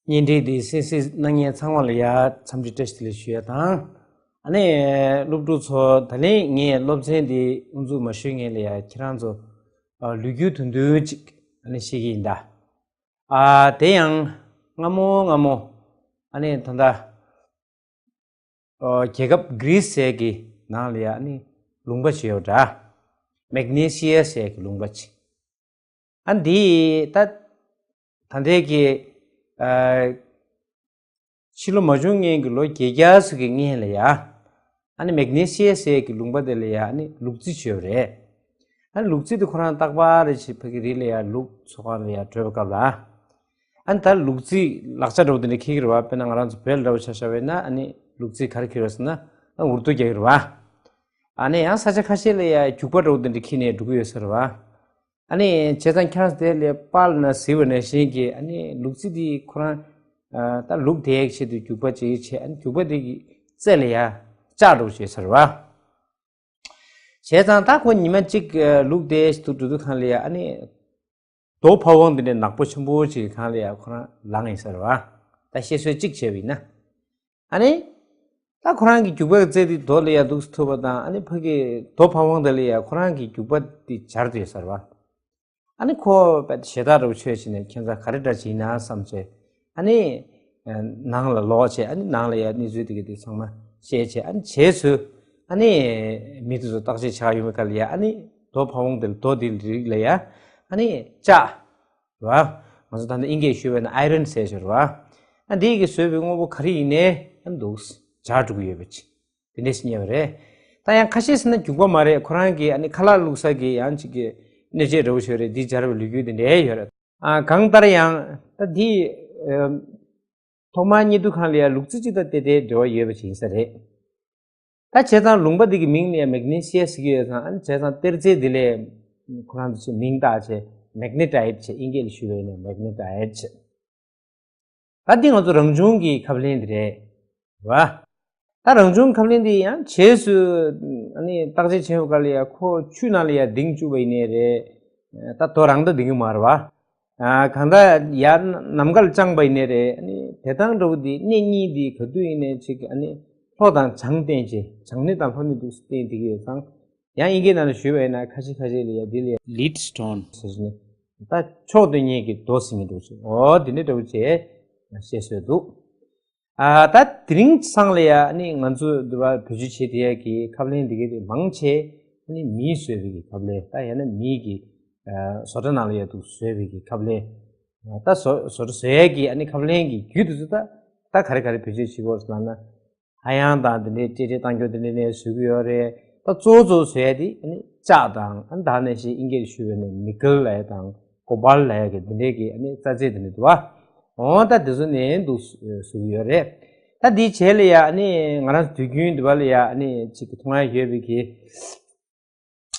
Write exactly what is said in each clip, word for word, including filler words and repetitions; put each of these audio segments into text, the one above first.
བརྙན་འཕྲིན་འདི་གསན་གཟིགས་གནང་མཁན་ཚང་མ་ལ་ཡ་འཚམས་འདྲི་བཀྲ་ཤིས་བདེ་ལེགས་ཞུ་ཡ་དང་། ཨ་ནི་སློབ་ཕྲུག་ཚོ་ད་ལན་ངས་སློབ་ཚན་འདི་དབུ་འཛུགས་མ་ཞུས་སྔོན་ལ་ཡ་ཁྱེད་རང་ཚོ་ལོ་རྒྱུས་དོན་དུ་ཅིག་ཨ་ནི་ཤེས་ཀྱི་ཡིན་ད། ཨ་དེ་ཡང་སྔ་མོ་སྔ་མོ་ཨ་ནི་ད་ལྟ་རྒྱལ་ཁབ་གྷི་རིས་ཟེར་གྱི་ནང་ལ་ཡ་ཨ་ནི་ལུང་པ་ཅིག་ཡོད་འདྲ། མེག་ནེ་ཤི་ཡ་ཟེར་གྱི་ལུང་པ་ཅིག་ཨ་འདི་ད་ད་ལྟའི་གི་ཕྱི་ལོ་མ་བྱུང་སྔོན་གྱི་ལོ་བརྒྱད་བརྒྱ་ཙམ་གྱི་སྔོན་ལ་ཡ། ཨ་ནི་མེག་ནེ་ཤི་ཡ་ཟེར་གྱི་ལུང་པ་དེ་ལ་ཡ་ཨ་ནི་ལུག་རྫི་ཅིག་ཡོད་རེད། ཨ་ནི་ལུག་རྫི་དེ་ཁོ་རང་རྟག་པར་རེ་བཞིན་ཕ་གི་རི་ལ་ཡ་ལུག་འཚོ་ཁང་ལ་ཡ་བྲོས་པའི་སྐབས་ལ། ཨ་ནི་ད་ལུག་རྫི་ལག་ཆ་འདྲ་བོ་དེ་འདྲ་འཁྱེར་གྱི་རེད་བ། དཔེར་ན་ང་རང་ཚོ་བལ་འདྲ་བོ་ཆ་བཞག་པ་ཡིན་ན་ཨ་ནི་ལུག་རྫི་ག་རེ་འཁྱེར་ཡོད་ཟེར་ན་ཨ་འུར་རྡོ་རྒྱག་གི་རེད་བ། ཨ་ནི་ཡང་ས་ཆ་ཁ་ཤས་ལ་ཡ་རྒྱུག་པ་འདྲ་བོ་དེ་འདྲ་འཁྱེར་ནས་འགྲོ་གི་ཡོད་ས་རེད་བ། ཨ་ནི་བྱས་ཙང་ཁྱེད་རང་ཚོ་དེ་ལ་པར་ན་གཟིགས་པ་ནང་བཞིན་གྱི་ཨ་ནི་ལུག་རྫི་དེ་ཁོ་རང་ད་ལུག་དེའི་ཆེད་དུ་རྒྱུག་པ་ཅིག་བྱས། ཨ་ནི་རྒྱུག་པ་དེ་གི་རྩེ་ལ་ཡ་ལྕགས་འདྲ་བོ་བྱས་ས་རེད་བ། བྱས་ཙང་ད་ཁོ་ཉི་མ་གཅིག་ལུག་དེ་འདུག་འདུག་སྒང་ལ་ཡ་ཨ་ནི་རྡོ་ཕ་བོང་དེ་འདྲའི་ནག་པོ་ཆེན་པོ་ཅིག་གི་སྒང་ལ་ཡ་ཁོ་རང་ལངས་ཡིན་ས་རེད་བ། ད་བཤད་སྲོལ་གཅིག་བྱས་པ་ཡིན་ན། ཨ་ནི་ད་ཁོ་རང་གི་རྒྱུག་པའི་རྩེ་དེ་རྡོ་ལ་ཡ་འདུག་སེ་ཐུག་པ་དང་། ཨ་ནི་ཕ་གི་རྡོ་ཕ་བོང་དེ་ལ་ཡ་ཁོ་རང་གི་རྒྱུག་པ་དེ་འབྱར་བསྡད་ས་རེད་བ། ཨ་ནི་ཁོ་དཔེ་ཞེ་དྲག་འདྲ་བོ་ཆོས་བྱས་ནས་ཁྱེད་ཚོ་ག་རེ་འདྲ་བྱེད་ཡིན་ན་བསམ་བྱས། ཨ་ནི་ནང་ལ་ལོག་བྱས། ཨ་ནི་ནང་ལ་ཡ་གནས་ཚུལ་དེ་ག་དེ་ཚང་མ་བཤད་བྱས། ཨ་ནི་རྗེས་སུ་ཨ་ནི་མི་དེ་ཚོ་བརྟག་དཔྱད་བྱེད་ཡོང་བའི་སྐབས་ལ་ཡ་ཨ་ནི་རྡོ་ཕ་བོང་དེ་ལ་རྡོ་དེའི་རིགས་ལ་ཡ་ཨ་ནི་ལྕགས་རེད་བ། ང་ཚོ་ད་ལྟ་དབྱིན་སྐད་ཞུས་པ་ཡིན་ན་ཨའི་རན་ཟེར་ཞོར་བ། ཨ་འདི་གིས་བཟོས་པའི་དངོས་པོ་ག་རེ་ཡིན་ནའི་ཨ་འདུག་སེ་འབྱར་འགྲོ་གི་ཡོད་པ་ཅིག་དེ་འདྲས་སེ་རྙེད་པ་རེད། ད་ཡང་ཁ་ཤས་ཟེར་ན་རྒྱུག་པ་མ་རེད། ཁོ་རང་གི་ཨ་ནི་ཁ་ལག་བླུགས་ས་གི་ཡང་ཅིག་གི་སྣོད་ཆས་འདྲ་བོ་ཞིག་རེད། འདི་འབྱར་བའི་ལོ་རྒྱུས་དེ་འདྲས་ཡོད་རེད། ཨ་གང་ལྟར་ཡང་ད་འདི་ཨ་ཐོག་མར་རྙེད་དུས་སྒང་ལ་ཡ་ལུག་རྫི་གཅིག་དང་དེ་དེའི་འབྲེལ་བ་ཡོད་པ་ཅིག་ཡིན་ས་རེད། ད་བྱས་ཙང་ལུང་པ་འདི་གི་མིང་ལ་ཡ་མེག་ནེ་ཤི་ཡ་ཟེར་གྱི་ཡོད་ཙང་། ཨ་ནི་བྱས་ཙང་གཏེར་རྫས་འདི་ལ་ཁོ་རང་ཚོ་ཆེད་མིང་བཏགས་བྱས་མེག་ནེ་ཊའིཊ་བྱས། དབྱིན་སྐད་ལ་ཞུས་པ་ཡིན་ན་མེག་ནེ་ཊའིཊ་བྱས། ད་འདི་ང་ཚོ་རང་བྱུང་གི་ཁབ་ལེན་འདི་རེད་བ། ད་རང་བྱུང་ཁབ་ལེན་འདི་ཡང་རྗེས་སུ་ཨ་ནི་བརྟག་དཔྱད་བྱས་པའི་སྐབས་ལ་ཡ་ཁོ་ཆུ་ནང་ལ་ཡ་ལྡིང་བཅུག་པ་ཡིན་ནའི་རེད། ད་དོ་རང་ད་ལྡིང་གི་མ་རེད་བ། ཨ་གང་ལྟར་ཡར་ནམ་མཁར་དཔྱངས་པ་ཡིན་ནའི་རེད། ཨ་ནི་དེ་དང་འདྲ་བོ་འདི་སྣེ་གཉིས་འདི་ག་དུས་ཡིན་ནའི་ཅིག་ཨ་ནི་ལྷོ་དང་བྱང་བསྟན་བྱས། བྱང་སྣེ་དང་ལྷོ་སྣེ་འདུག་སེ་བསྟན་བསྡད་ཀྱི་ཡོད་ཙང་། ཡང་དབྱིན་སྐད་ནང་ལ་ཞུས་པ་ཡིན་ན་ཁ་ཤས་ཁ་ཤས་ལ་ཡ་འདི་ལ་ཡ་ལིཌ་སི་ཊོན་ཟེར་ནས་ད་ཕྱོགས་དོན་གཉེར་གྱི་རྡོ་ཟེར་མཁན་འདྲ་བོ་ཅིག་འོ་དེ་འདྲ་འདྲ་བོ་བྱས་བཤད་སྲོལ་འདུག་ཨ་ད་དེ་རིང་སང་ལ་ཡ་ཨ་ནི་ང་ཚོ་འདི་བ་བེད་སྤྱོད་བྱེད་བསྡད་ཡ་གི་ཁབ་ལེན་འདི་གའི་དེ་མང་ཆེ་ཨ་ནི་མིས་བཟོས་པའི་གི་ཁབ་ལེན། ད་ཡང་ན་མིའི་གི་ཨ་བཟོ་གྲྭ་ནང་ལ་ཡ་འདུག་བཟོས་པའི་གི་ཁབ་ལེན། ད་བཟོ་བཟོ་གྲྭ་བཟོ་ཡ་གི་ཨ་ནི་ཁབ་ལེན་གི་རྒྱུ་དེ་ཚོ་ད་ད་ག་རེ་ག་རེ་བེད་སྤྱོད་བྱེད་དགོས་ལབ་ན། ཧ་ཡང་དང་དེ་འདྲའི་ཅེ་ཅེ་བཏང་རྒྱུ་དེ་འདྲ་ནས་བཟོ་གི་ཡོད་རེད། ད་གཙོ་བོ་གཙོ་བོ་བཟོ་ཡ་དེ་ཨ་ནི་ལྕགས་དང་། ཨ་ནི་ད་ནང་བཞིན་དབྱིན་སྐད་ཞུ་བ་ནི་ནི་ཀེལ་ལབ་ཡ་དང་ཀོ་བཱལ་ལབ་ཡ་གི་དེ་འདྲའི་གི་ཨ་ནི་རྩ་རྫས་དེ་འདྲ་འདུག་བ། འོ་ད་དེ་ཚོ་ནས་འདུག་བཟོ་གི་ཡོད་རེད། ད་དེའི་རྗེས་ལ་ཡ་ཨ་ནི་ང་རང་ཚོ་དུས་རྒྱུན་འདི་བ་ལ་ཡ་ཨ་ནི་ཅིག་གི་མཐོང་ཡ་ཡོད་པའི་གི་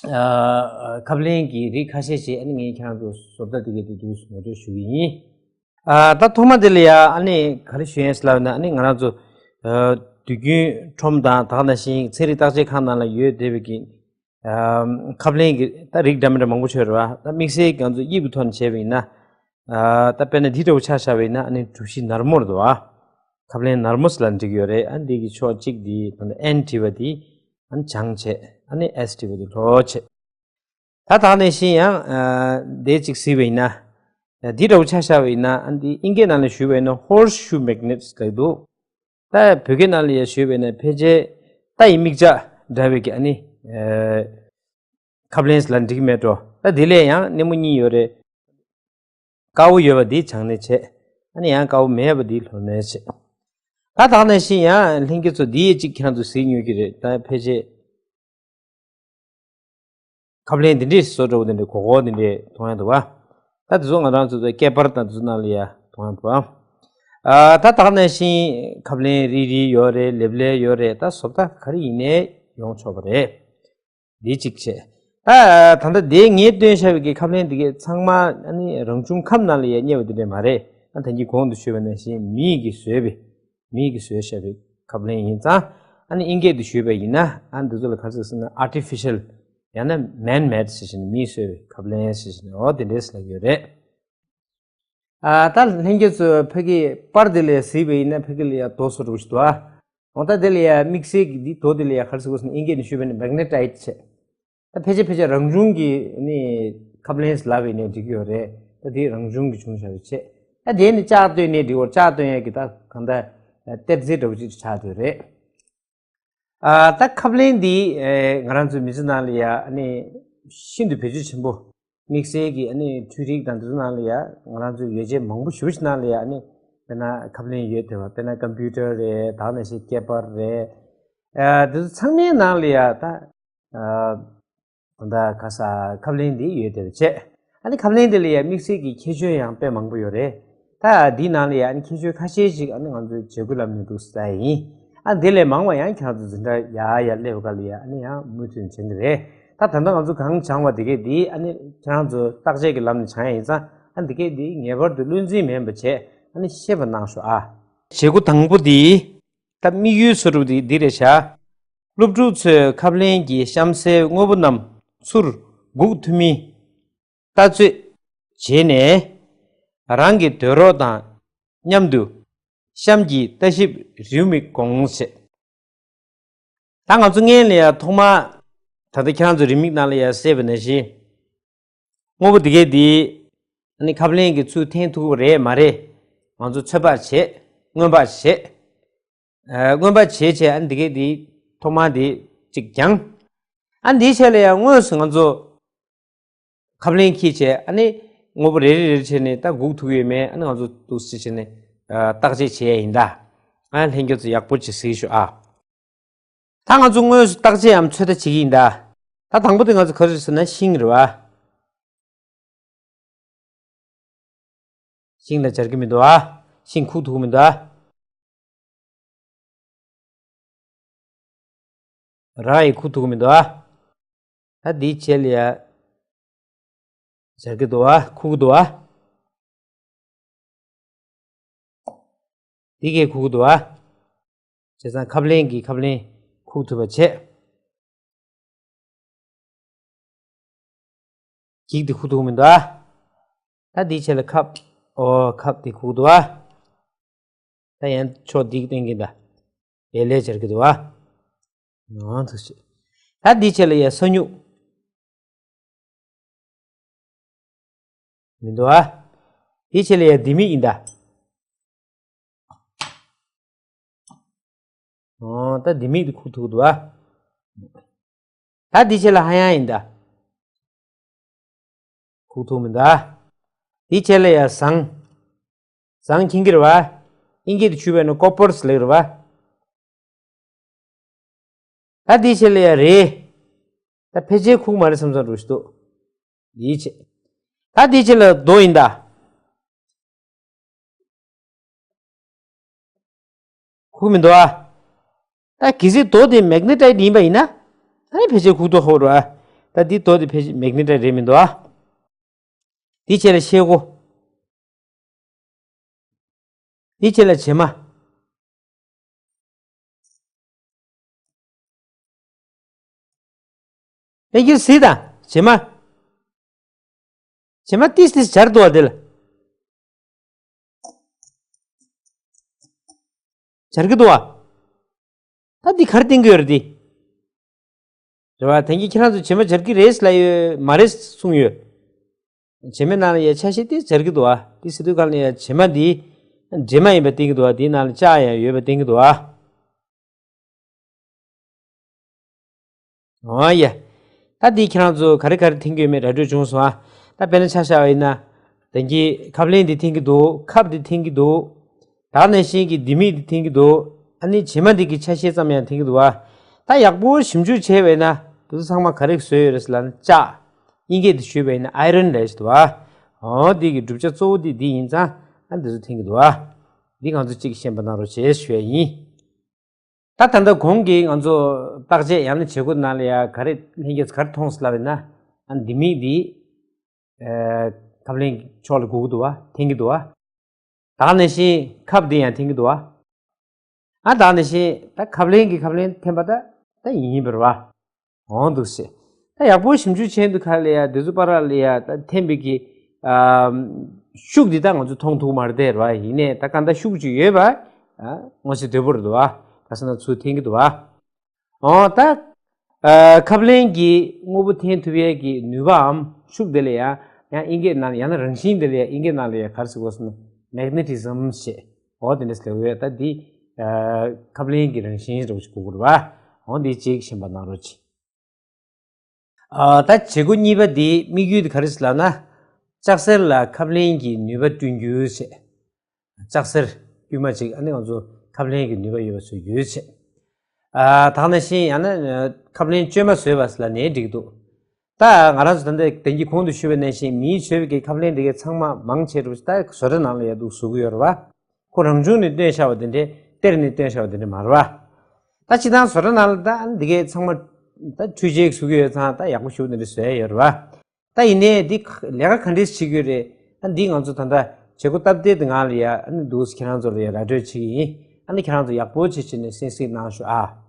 ཨ་ཁབ་ལེན་གྱི་རིགས་ཁ་ཤས་ཤིག་ཨ་ནི་ངས་ཁྱེད་རང་ཚོ་བཟོ་ལྟ་དེ་གའི་དེ་འདུག་ངོ་སྤྲོད་ཞུ་གི་ཡིན། ཨ་ད་ཐོག་མ་དེ་ལ་ཡ་ཨ་ནི་ག་རེ་ཞུ་ཡིན་ཟེར་ལབ་ན། ཨ་ནི་ང་རང་ཚོ་ཨ་དུས་རྒྱུན་ཁྲོམ་དང་ད་ག་ནང་བཞིན་ཚན་རིག་བརྟག་དཔྱད་ཁང་ནང་ལ་ཡོད་བསྡད་པའི་གི་ཨ་ཁབ་ལེན་གྱི་ད་རིགས་འདྲ་མི་འདྲ་མང་པོ་ཅིག་ཡོད་རེད་བ། ད་དམིགས་བསལ་ང་ཚོ་དབྱིབས་ཀྱི་ཐོག་ནས་བྱས་པ་ཡིན་ན། ཨ་ད་དཔེར་ན་འདི་འདྲ་བོ་ཆ་བཞག་པ་ཡིན་ན་ཨ་ནི་གྲུ་བཞི་ནར་མོ་རེད་བ། ཁབ་ལེན་ནར་མོ་ཟེར་ལབ་འགྲིག་ཡོད་རེད། ཨ་འདི་གི་ཕྱོགས་གཅིག་འདི་ད་ལྟ་ཨེན་བྲིས་པ་འདི་ཨ་ནི་བྱང་བྱས། ཨ་ནི་ཨེས་བྲིས་པ་འདི་ལྷོ་བྱས། ད་ད་ནང་བཞིན་ཡང་ཨ་འདི་གཅིག་གཟིགས་པ་ཡིན་ན། ཨ་འདི་འདྲ་བོ་ཆ་བཞག་པ་ཡིན་ན། ཨ་འདི་དབྱིན་སྐད་ནང་ལ་ཞུས་པ་ཡིན་ན་ཧོར་ཤུ་མེག་ནེཊ་ལབ་འདུག་ད་བོད་སྐད་ནང་ལ་ཡང་ཞུས་པ་ཡིན་ན་ཕལ་ཆེར་རྟ་ཡི་རྨིག་ལྕགས་འདྲ་བའི་གི་ཨ་ནི་ཨ་ཁབ་ལེན་ལབ་འགྲིག་མེད་འགྲོ། ད་འདི་ལ་ཡང་སྣེ་མོ་གཉིས་ཡོད་རེད། དཀར་པོ་ཡོད་པ་འདི་བྱང་སྣེ་བྱས། ཨ་ནི་ཡང་དཀར་པོ་མེད་པ་འདི་ལྷོ་སྣེ་བྱས། ད་ད་ག་ནང་བཞིན་ཡང་ལྷན་རྒྱས་ཚོ་འདི་ཡི་གཅིག་ཁྱེད་རང་ཚོ་གཟིགས་མྱོང་གི་རེད། ད་ཕལ་ཆེར་ཁབ་ལེན་འདི་འདྲས་བཟོ་འདྲ་བོ་འདི་འདྲས་གོ་གོ་འདི་འདྲས་མཐོང་ཡ་འདུག་བ། ད་དེ་ཚོ་ང་རང་ཚོ་ཚོ་སྐེད་པར་དང་དེ་ཚོ་ནང་ལ་ཡ་མཐོང་ཡ་འདུག་བ། ཨ་ད་ད་ག་ནང་བཞིན་ཁབ་ལེན་རིལ་རིལ་ཡོད་རེད། ལེབ་ལེབ་ཡོད་རེད། ད་བཟོ་ལྟ་ག་རེ་ཡིན་ནའི་ཡོང་ཆོག་པ་རེད། འདི་གཅིག་བྱས། ད་ད་ལྟ་དེ་ངས་སྟོན་བཞག་པའི་གི་ཁབ་ལེན་འདི་གའི་ཚང་མ་ཨ་ནི་རང་བྱུང་ཁམས་ནང་ལ་ཡ་རྙེད་པ་འདི་འདྲས་མ་རེད། ཨ་ད་གིན་གོང་དུ་ཞུས་པ་ནང་བཞིན་མིས་གི་བཟོས་པའི་མིས་གི་བཟོས་བཞག་པའི་ཁབ་ལེན་ཡིན་ཙང་། ཨ་ནི་དབྱིན་སྐད་དུ་ཞུས་པ་ཡིན་ན་ཨ་འདི་ཚོ་ལ་ག་རེ་ཟེར་ཟེར་ན་ཨར་ཊི་ཕི་ཤལ་ཡང་ན་མེན་མེད་ཟེར་བཞིན་མིས་བཟོས་པའི་ཁབ་ལེན་ཟེར་བཞིན་འོ་དེ་འདྲས་ལབ་ཡོད་རེད། ཨ་ད་ལྷན་རྒྱས་ཚོས་ཕ་གི་པར་དེ་ལ་གཟིགས་པ་ཡིན་ན་ཕ་གི་ལ་ཡ་རྡོ་བཟོ་འདྲ་བོ་ཞིག་འདུག་ཨ། འོ་ད་དེ་ལ་ཡ་དམིགས་བསལ་གྱི་འདི་རྡོ་དེ་ལ་ཡ་ག་རེ་ཟེར་དགོས་ཟེར་ན་དབྱིན་སྐད་ནས་ཞུས་པ་ཡིན་ན་མེག་ནེ་ཊའིཊ་བྱས། ད་ཕལ་ཆེར་ཕལ་ཆེར་རང་བྱུང་གི་ནི་ཁབ་ལེན་ལབ་པ་ཡིན་ན་འགྲིག་གི་ཡོད་རེད། ད་དེ་རང་བྱུང་གི་བྱུང་བཞག་པ་བྱས། ད་དེ་ནི་ལྕགས་བཏོན་ནས་འགྲིག་གོ། ལྕགས་བཏོན་ཡ་གི་ད་གང་ལྟར་གཏེར་རྫས་འདྲ་བོ་ཅིག་ཆགས་བསྡད་རེད། ཨ་ད་ཁབ་ལེན་འདི་ཨེ་ང་རང་ཚོའི་མི་ཚེ་ནང་ལ་ཡ་ཨ་ནི་ཤིན་ཏུ་བེད་སྤྱོད་ཆེན་པོ། དམིགས་བསལ་གྱི་ཨ་ནི་འཕྲུལ་རིག་དང་འདི་ཚོ་ནང་ལ་ཡ་ང་རང་ཚོའི་ཡོ་བྱད་མང་པོ་ཞེ་པོ་ཅིག་ནང་ལ་ཡ་ཨ་ནི་དཔེར་ན་ཁབ་ལེན་ཡོད་བསྡད་པ། དཔེར་ན་ཀམ་པུ་ཊར་རེད། ད་ག་ནང་བཞིན་སྐེད་པར་རེད། ཨ་འདི་ཚོ་ཚང་མའི་ནང་ལ་ཡ་ད་ཨ་ད་ལྟ་ག་ས་ཁབ་ལེན་འདི་ཡོད་བསྡད་པ་བྱས། ཨ་ནི་ཁབ་ལེན་དེ་ལ་ཡ་དམིགས་བསལ་གྱི་ཁྱད་ཆོས་ཡང་དཔེ་མང་པོ་ཡོད་རེད། ད་འདིའི་ནང་ལ་ཡ་ཨ་ནི་ཁྱད་ཆོས་ཁ་ཤས་ཤིག་ཨ་ནི་ང་ཚོས་བརྗེ་བཀོད་ལབ་ནས་འདུག་ས་ཡིན། ཨ་འདི་ལས་མང་བ་ཡང་ཁྱེད་རང་ཚོ་འཛིན་གྲྭ་ཡར་ཡར་སླེབས་སྐབས་ལ་ཡ་ཨ་ནི་ཡང་མུ་མཐུད་སྦྱང་གི་རེད། ད་ད་ལྟ་ང་ཚོ་གང་སྦྱངས་པ་དེ་གས་འདི་ཨ་ནི་ཁྱེད་རང་ཚོ་བརྟག་དཔྱད་ཀྱི་ལམ་ནས་སྦྱང་ཡ་ཡིན་ཙང་ཨ་འདི་གས་འདི་ངེས་པར་དུ་བློ་འཛིན་མེད་པ་བྱས་ཨ་ནི་ཤེས་པ་གནང་ཤོག་ཨ། བྱེད་སྒོ་དང་པོ་འདི། ད་དམིགས་ཡུལ་སོ་དྲུག་འདི་འདི་རེད་བཞག་སློབ་ཕྲུག་ཚོས་ཁབ་ལེན་གྱི་གཤམ་གསལ་དངོས་པོ་རྣམས་ཚུར་འགུག་ཐུབ་མིན་ལྟ་ཚོད་བྱས་ནས། རང་གི་འདོད་རོགས་དང་མཉམ་དུ་གཤམ་གྱི་ལྟ་ཞིབ་རེའུ་མིག་དགོངས་བྱེད། ད་ང་ཚོ་སྔོན་ལ་ཡ་ཐོག་མར་ད་ལྟ་ཁྱེད་རང་ཚོ་རེའུ་མིག་ནང་ལ་ཡ་གསལ་བ་ནང་བཞིན། དངོས་པོ་འདི་གས་འདི་ཨ་ནི་ཁབ་ལེན་གྱི་ཚུར་འཐེན་ཐུབ་ཀྱི་རེད་མ་རེད། ང་ཚོ་ཚོད་དཔག་བྱེད། སྔོན་དཔག་བྱེད། ཨ་སྔོན་དཔག་བྱེད་བྱས་ཨ་ནི་འདི་གས་འདི་ཐོག་མར་འདི་གཅིག་སྦྱང་། ཨ་འདིའི་ཆེད་ལ་ཡང་དངོས་སུ་ང་ཚོ་ཁབ་ལེན་འཁྱེར་བྱས་ཨ་ནི་དངོས་པོ་རེ་རེ་རེ་རེ་བྱས་ནས་ད་སྒུག་ཐུབ་ཡོད་མེད་ཨ་ནི་ང་ཚོ་འདུག་སེ་བྱས་ནས་ཨ་བརྟག་དཔྱད་བྱེད་ཡ་ཡིན་ད། ཨ་ལྷན་རྒྱས་ཚོ་ཡག་པོ་ཅིག་གཟིགས་ཤོག་ཨ། ད་ང་ཚོ་དངོས་སུ་བརྟག་དཔྱད་འམ་ཚོད་ལྟ་བྱེད་ཀྱི་ཡིན་ད། ད་དང་པོ་དེ་ང་ཚོ་ག་རེ་ཟེར་ན་ཤིང་རེད་བ། ཤིང་ལ་སྦྱར་གྱི་མི་འདུག་ཨ། ཤིང་ཁུག་ཐུབ་ཀྱི་མི་འདུག་ཨ། ར་ཡི་ཁུག་ཐུབ་ཀྱི་མི་འདུག་ཨ། ད་འདིའི་ཆེད་ལ་ཡ་སྦྱར་གྱི་འདུག་ཨ། ཁུག་གི་འདུག་ཨ། འདི་གས་ཁུག་གི་འདུག་ཨ། བྱས་ཙང་ཁབ་ལེན་གྱི་ཁབ་ལེན་ཁུག་ཐུབ་པ་བྱས། འགྱིག་འདི་ཁུག་ཐུབ་མི་འདུག་ཨ། ད་འདིའི་ཆེད་ལ་ཁབ། ཨོ་ཁབ་འདི་ཁུག་འདུག་ཨ། ད་ཡང་ཕྱོགས་འདི་བསྟན་གྱི་འདུག་ལེ་ལེ་སྦྱར་གྱི་འདུག་ཨ། ཨོ་འདུག་སེ། ད་འདིའི་ཆེད་ལ་ཡ་ས་སྨྱུག་མི་འདུག་ཨ། དེའི་ཆེད་ལ་ཡ་ལྡེ་མིག་ཡིན་ད། ཨོ་ད་ལྡེ་མིག་དེ་ཁུག་ཐུབ་འདུག་ཨ། ད་དེའི་ཆེད་ལ་ཧ་ཡང་ཡིན་ད། ཁུག་ཐུབ་མི་འདུག་ཨ། དེའི་ཆེད་ལ་ཡ་ཟངས། ཟངས་མཁྱེན་གྱི་རེད་བ། དབྱིན་སྐད་དུ་ཞུས་པ་ཡིན་ན་ཀོ་པར་ཟེར་ལབ་ཀྱི་རེད་བ། ད་དེའི་ཆེད་ལ་ཡ་རེད། ད་ཕལ་ཆེར་ཁུག་མ་རེད་བསམ་བསམ་འདྲ་ཞིག་འདུག་དེའི་ཆེད། ད་དེའི་ཆེད་ལ་རྡོ་ཡིན་ད། ཁུག་མི་འདུག་ཨ། ད་གལ་སྲིད་རྡོ་དེ་མེག་ནེ་ཊའིཊ་ཡིན་པ་ཡིན་ན། ཨ་ནི་ཕལ་ཆེར་ཁུག་ཐུབ་ཧོ་རུ་ཨ། ད་འདི་རྡོ་དེ་ཕལ་ཆེར་མེག་ནེ་ཊའིཊ་རེད་མི་འདུག་ཨ། དེའི་ཆེད་ལ་ཤེལ་སྒོ། དེའི་ཆེད་ལ་བྱེ་མ། ཨེ་ཀྱི་སི་དང་བྱེ་མ། བྱེ་མ་ཏིས་ཏིས་སྦྱར་འདུག་བ་དེ་ལ། སྦྱར་གྱི་འདུག་བ། ད་འདི་ག་རེ་བསྟན་གྱི་ཡོད་རེད་འདི། རེད་བ། དེང་གི་ཁྱེད་རང་ཚོ་བྱེ་མ་སྦྱར་གྱི་རེད་ལབ་ཡོད་མ་རེད་གསུངས་ཡོད། བྱེ་མའི་ནང་ལ་ཡ་ཆ་ཤས་ཏིས་སྦྱར་གྱི་འདུག་བ། ཏིས་སི་དུས་གང་ལ་ཡ་བྱེ་མ་འདི་འདྲེས་མ་ཡིན་པ་བསྟན་གྱི་འདུག་བ། འདིའི་ནང་ལ་ལྕགས་ཡང་ཡོད་པ་བསྟན་གྱི་འདུག་བ། ཨོ་ཡ། ད་འདི་ཁྱེད་རང་ཚོ་ག་རེ་ག་རེ་འཐེན་གྱི་ཡོད་མེད་ར་སྤྲོད་བྱུང་སོང་ཨ། ད་དཔེར་ན་ཆ་བཞག་པ་ཡིན་ན། དེང་གི་ཁབ་ལེན་འདི་འཐེན་གྱི་འདུག་ཁབ་འདི་འཐེན་གྱི་འདུག་ད་ནང་བཞིན་གྱི་ལྡེ་མིག་འདི་འཐེན་གྱི་འདུག་ཨ་ནི་བྱེ་མ་འདི་གི་ཆ་ཤས་ཙམ་ཡང་འཐེན་གྱི་འདུག་བ། ད་ཡག་པོ་ཞིབ་འཇུག་བྱས་པ་ཡིན་ན་འདི་ཚོ་ཚང་མ་ག་རེ་བཟོས་ཡོད་རེད་ཟེར་ལབ་ན་ལྕགས། དབྱིན་སྐད་དུ་ཞུས་པ་ཡིན་ན་ཨའི་རོན་ལབ་ཞིག་འདུག་བ། འོ་འདི་གི་གྲུབ་ཆ་གཙོ་བོ་འདི་འདི་ཡིན་ཙང་ཨ་འདི་ཚོ་འཐེན་གྱི་འདུག་བ། འདི་ང་ཚོ་གཅིག་ཤེས་པ་གནང་རོགས་བྱེད་ཞུ་ཡ་ཡིན། ད་ད་ལྟ་གོང་གི་ང་ཚོ་བརྟག་དཔྱད་ཡང་ན་བྱེད་སྒོ་ནང་ལ་ཡ་ག་རེ་ལྷན་རྒྱས་ག་རེ་མཐོང་སོང་ལབ་ཡིན་ན། ཨ་ལྡེ་མིག་འདི་ཨ་ཁབ་ལེན་ཕྱོགས་ལ་སྒུག་གི་འདུག་བ། འཐེན་གྱི་འདུག་བ། ད་ག་ནང་བཞིན་ཁབ་འདི་ཡང་འཐེན་གྱི་འདུག་བ། ཨ་ད་ག་ནང་བཞིན་ད་ཁབ་ལེན་གྱི་ཁབ་ལེན་འཐེན་པ་ད་ད་ཡིན་ཡིན་པ་རེད་བ། འོང་འདུག་ཟེར། ད་ཡག་པོ་ཞིབ་འཇུག་བྱས་འདུག་ག་ལ་ཡ་འདི་ཚོ་པ་ར་ལ་ཡ་ད་འཐེན་པའི་གི་ ཨ། ཤུགས་འདི་ད་ང་ཚོ་མཐོང་ཐུབ་མ་རེད་དེ་རེད་བ། ཡིན་ནའི་ད་གང་ལྟར་ཤུགས་ཅིག་ཡོད་པ། ཨ། མངོན་གསལ་དོད་པོ་རེད་འདུག་བ། ཁ་སང་ན་ཚུར་འཐེན་གྱི་འདུག་བ། འོ་ད། ཨ། ཁབ་ལེན་གྱི་དངོས་པོ་འཐེན་ཐུབ་ཡས་ཀྱི་ནུས་པའམ་ཤུགས་དེ་ལ་ཡང་ཡང་དབྱིན་སྐད་ནང་ཡང་ན་རང་བཞིན་དེ་ལ་ཡང་དབྱིན་སྐད་ནང་ལ་ཡང་ག་རེ་ཟེར་དགོས་ཟེར་ན། མེག་ནེ་ཊི་ཟམ་ཞེས། འོ་དེ་འདྲ་ཟེར་བས་ད་འདི། ཨ། ཁབ་ལེན་གྱི་རང་བཞིན་འདྲ་པོ་ཞིག་གོ་དགོས་རེད་བ། འོ་འདི་གཅིག་ཤེས་པ་གནང་རོགས་གྱིས། ཨ། ད་བྱེད་སྒོ་གཉིས་པ་འདི་དམིགས་ཡུལ་དེ་ག་རེ་ཟེར་ལབ་ན། ལྕགས་གཟེར་ལ་ཁབ་ལེན་གྱི་ནུས་པ་བསྐྲུན་རྒྱུ་བྱས། ལྕགས་གཟེར་དཀྱུས་མ་གཅིག་ཨ་ནི་ང་ཚོ་ཁབ་ལེན་གྱི་ནུས་པ་ཡོད་པ་བཟོ་རྒྱུ་བྱས། ཨ། ད་ག་ནང་བཞིན་ཡང་ན་ཁབ་ལེན་བཅོས་མ་བཟོས་པ་ཟེར་ལབ་ནའི་འགྲིག་འདུག་ད་ང་རང་ཚོ་ད་ལྟ་དེང་གི་གོང་དུ་ཞུས་པ་ནང་བཞིན་མིས་བཟོས་པའི་གི་ཁབ་ལེན་དེ་གའི་ཚང་མ་མང་ཆེ་རུ་ད་བཟོ་གྲྭ་ནང་ལ་ཡ་འདུག་བཟོ་གི་ཡོད་རེད་བ། ཁོ་རང་བྱུང་ནས་བཏོན་བཞག་པ་དེ་འདྲས་གཏེར་ནས་བཏོན་བཞག་པ་དེ་འདྲས་མ་རེད་བ། ད་སྤྱིར་བཏང་བཟོ་གྲྭ་ནང་ལ་ད་འདི་གའི་ཚང་མ་ད་འཕྲུལ་ཆས་བཟོ་གི་ཡོད་ཙང་ད་ཡག་པོ་ཞེ་པོ་དེ་འདྲས་བཟོས་ཡོད་རེད་བ། ད་ཡིན་ནའི་འདི་ལས་ཀ་ག་འདྲས་བྱེད་ཀྱི་ཡོད་རེད། ད་འདི་ང་ཚོ་ད་ལྟ་བྱེད་སྒོ་སྟབས་བདེ་དེ་ངང་ལ་ཡ་ཨ་ནི་འདུག་ཁྱེད་རང་ཚོ་ལ་ཡ་ར་སྤྲོད་བྱེད་ཀྱི་ཡིན། ཨ་ནི་ཁྱེད་རང་ཚོ་ཡག་པོ་བྱེད་བྱེད་ནས་གསན་གཟིགས་གནང་ཤོག་ཨ།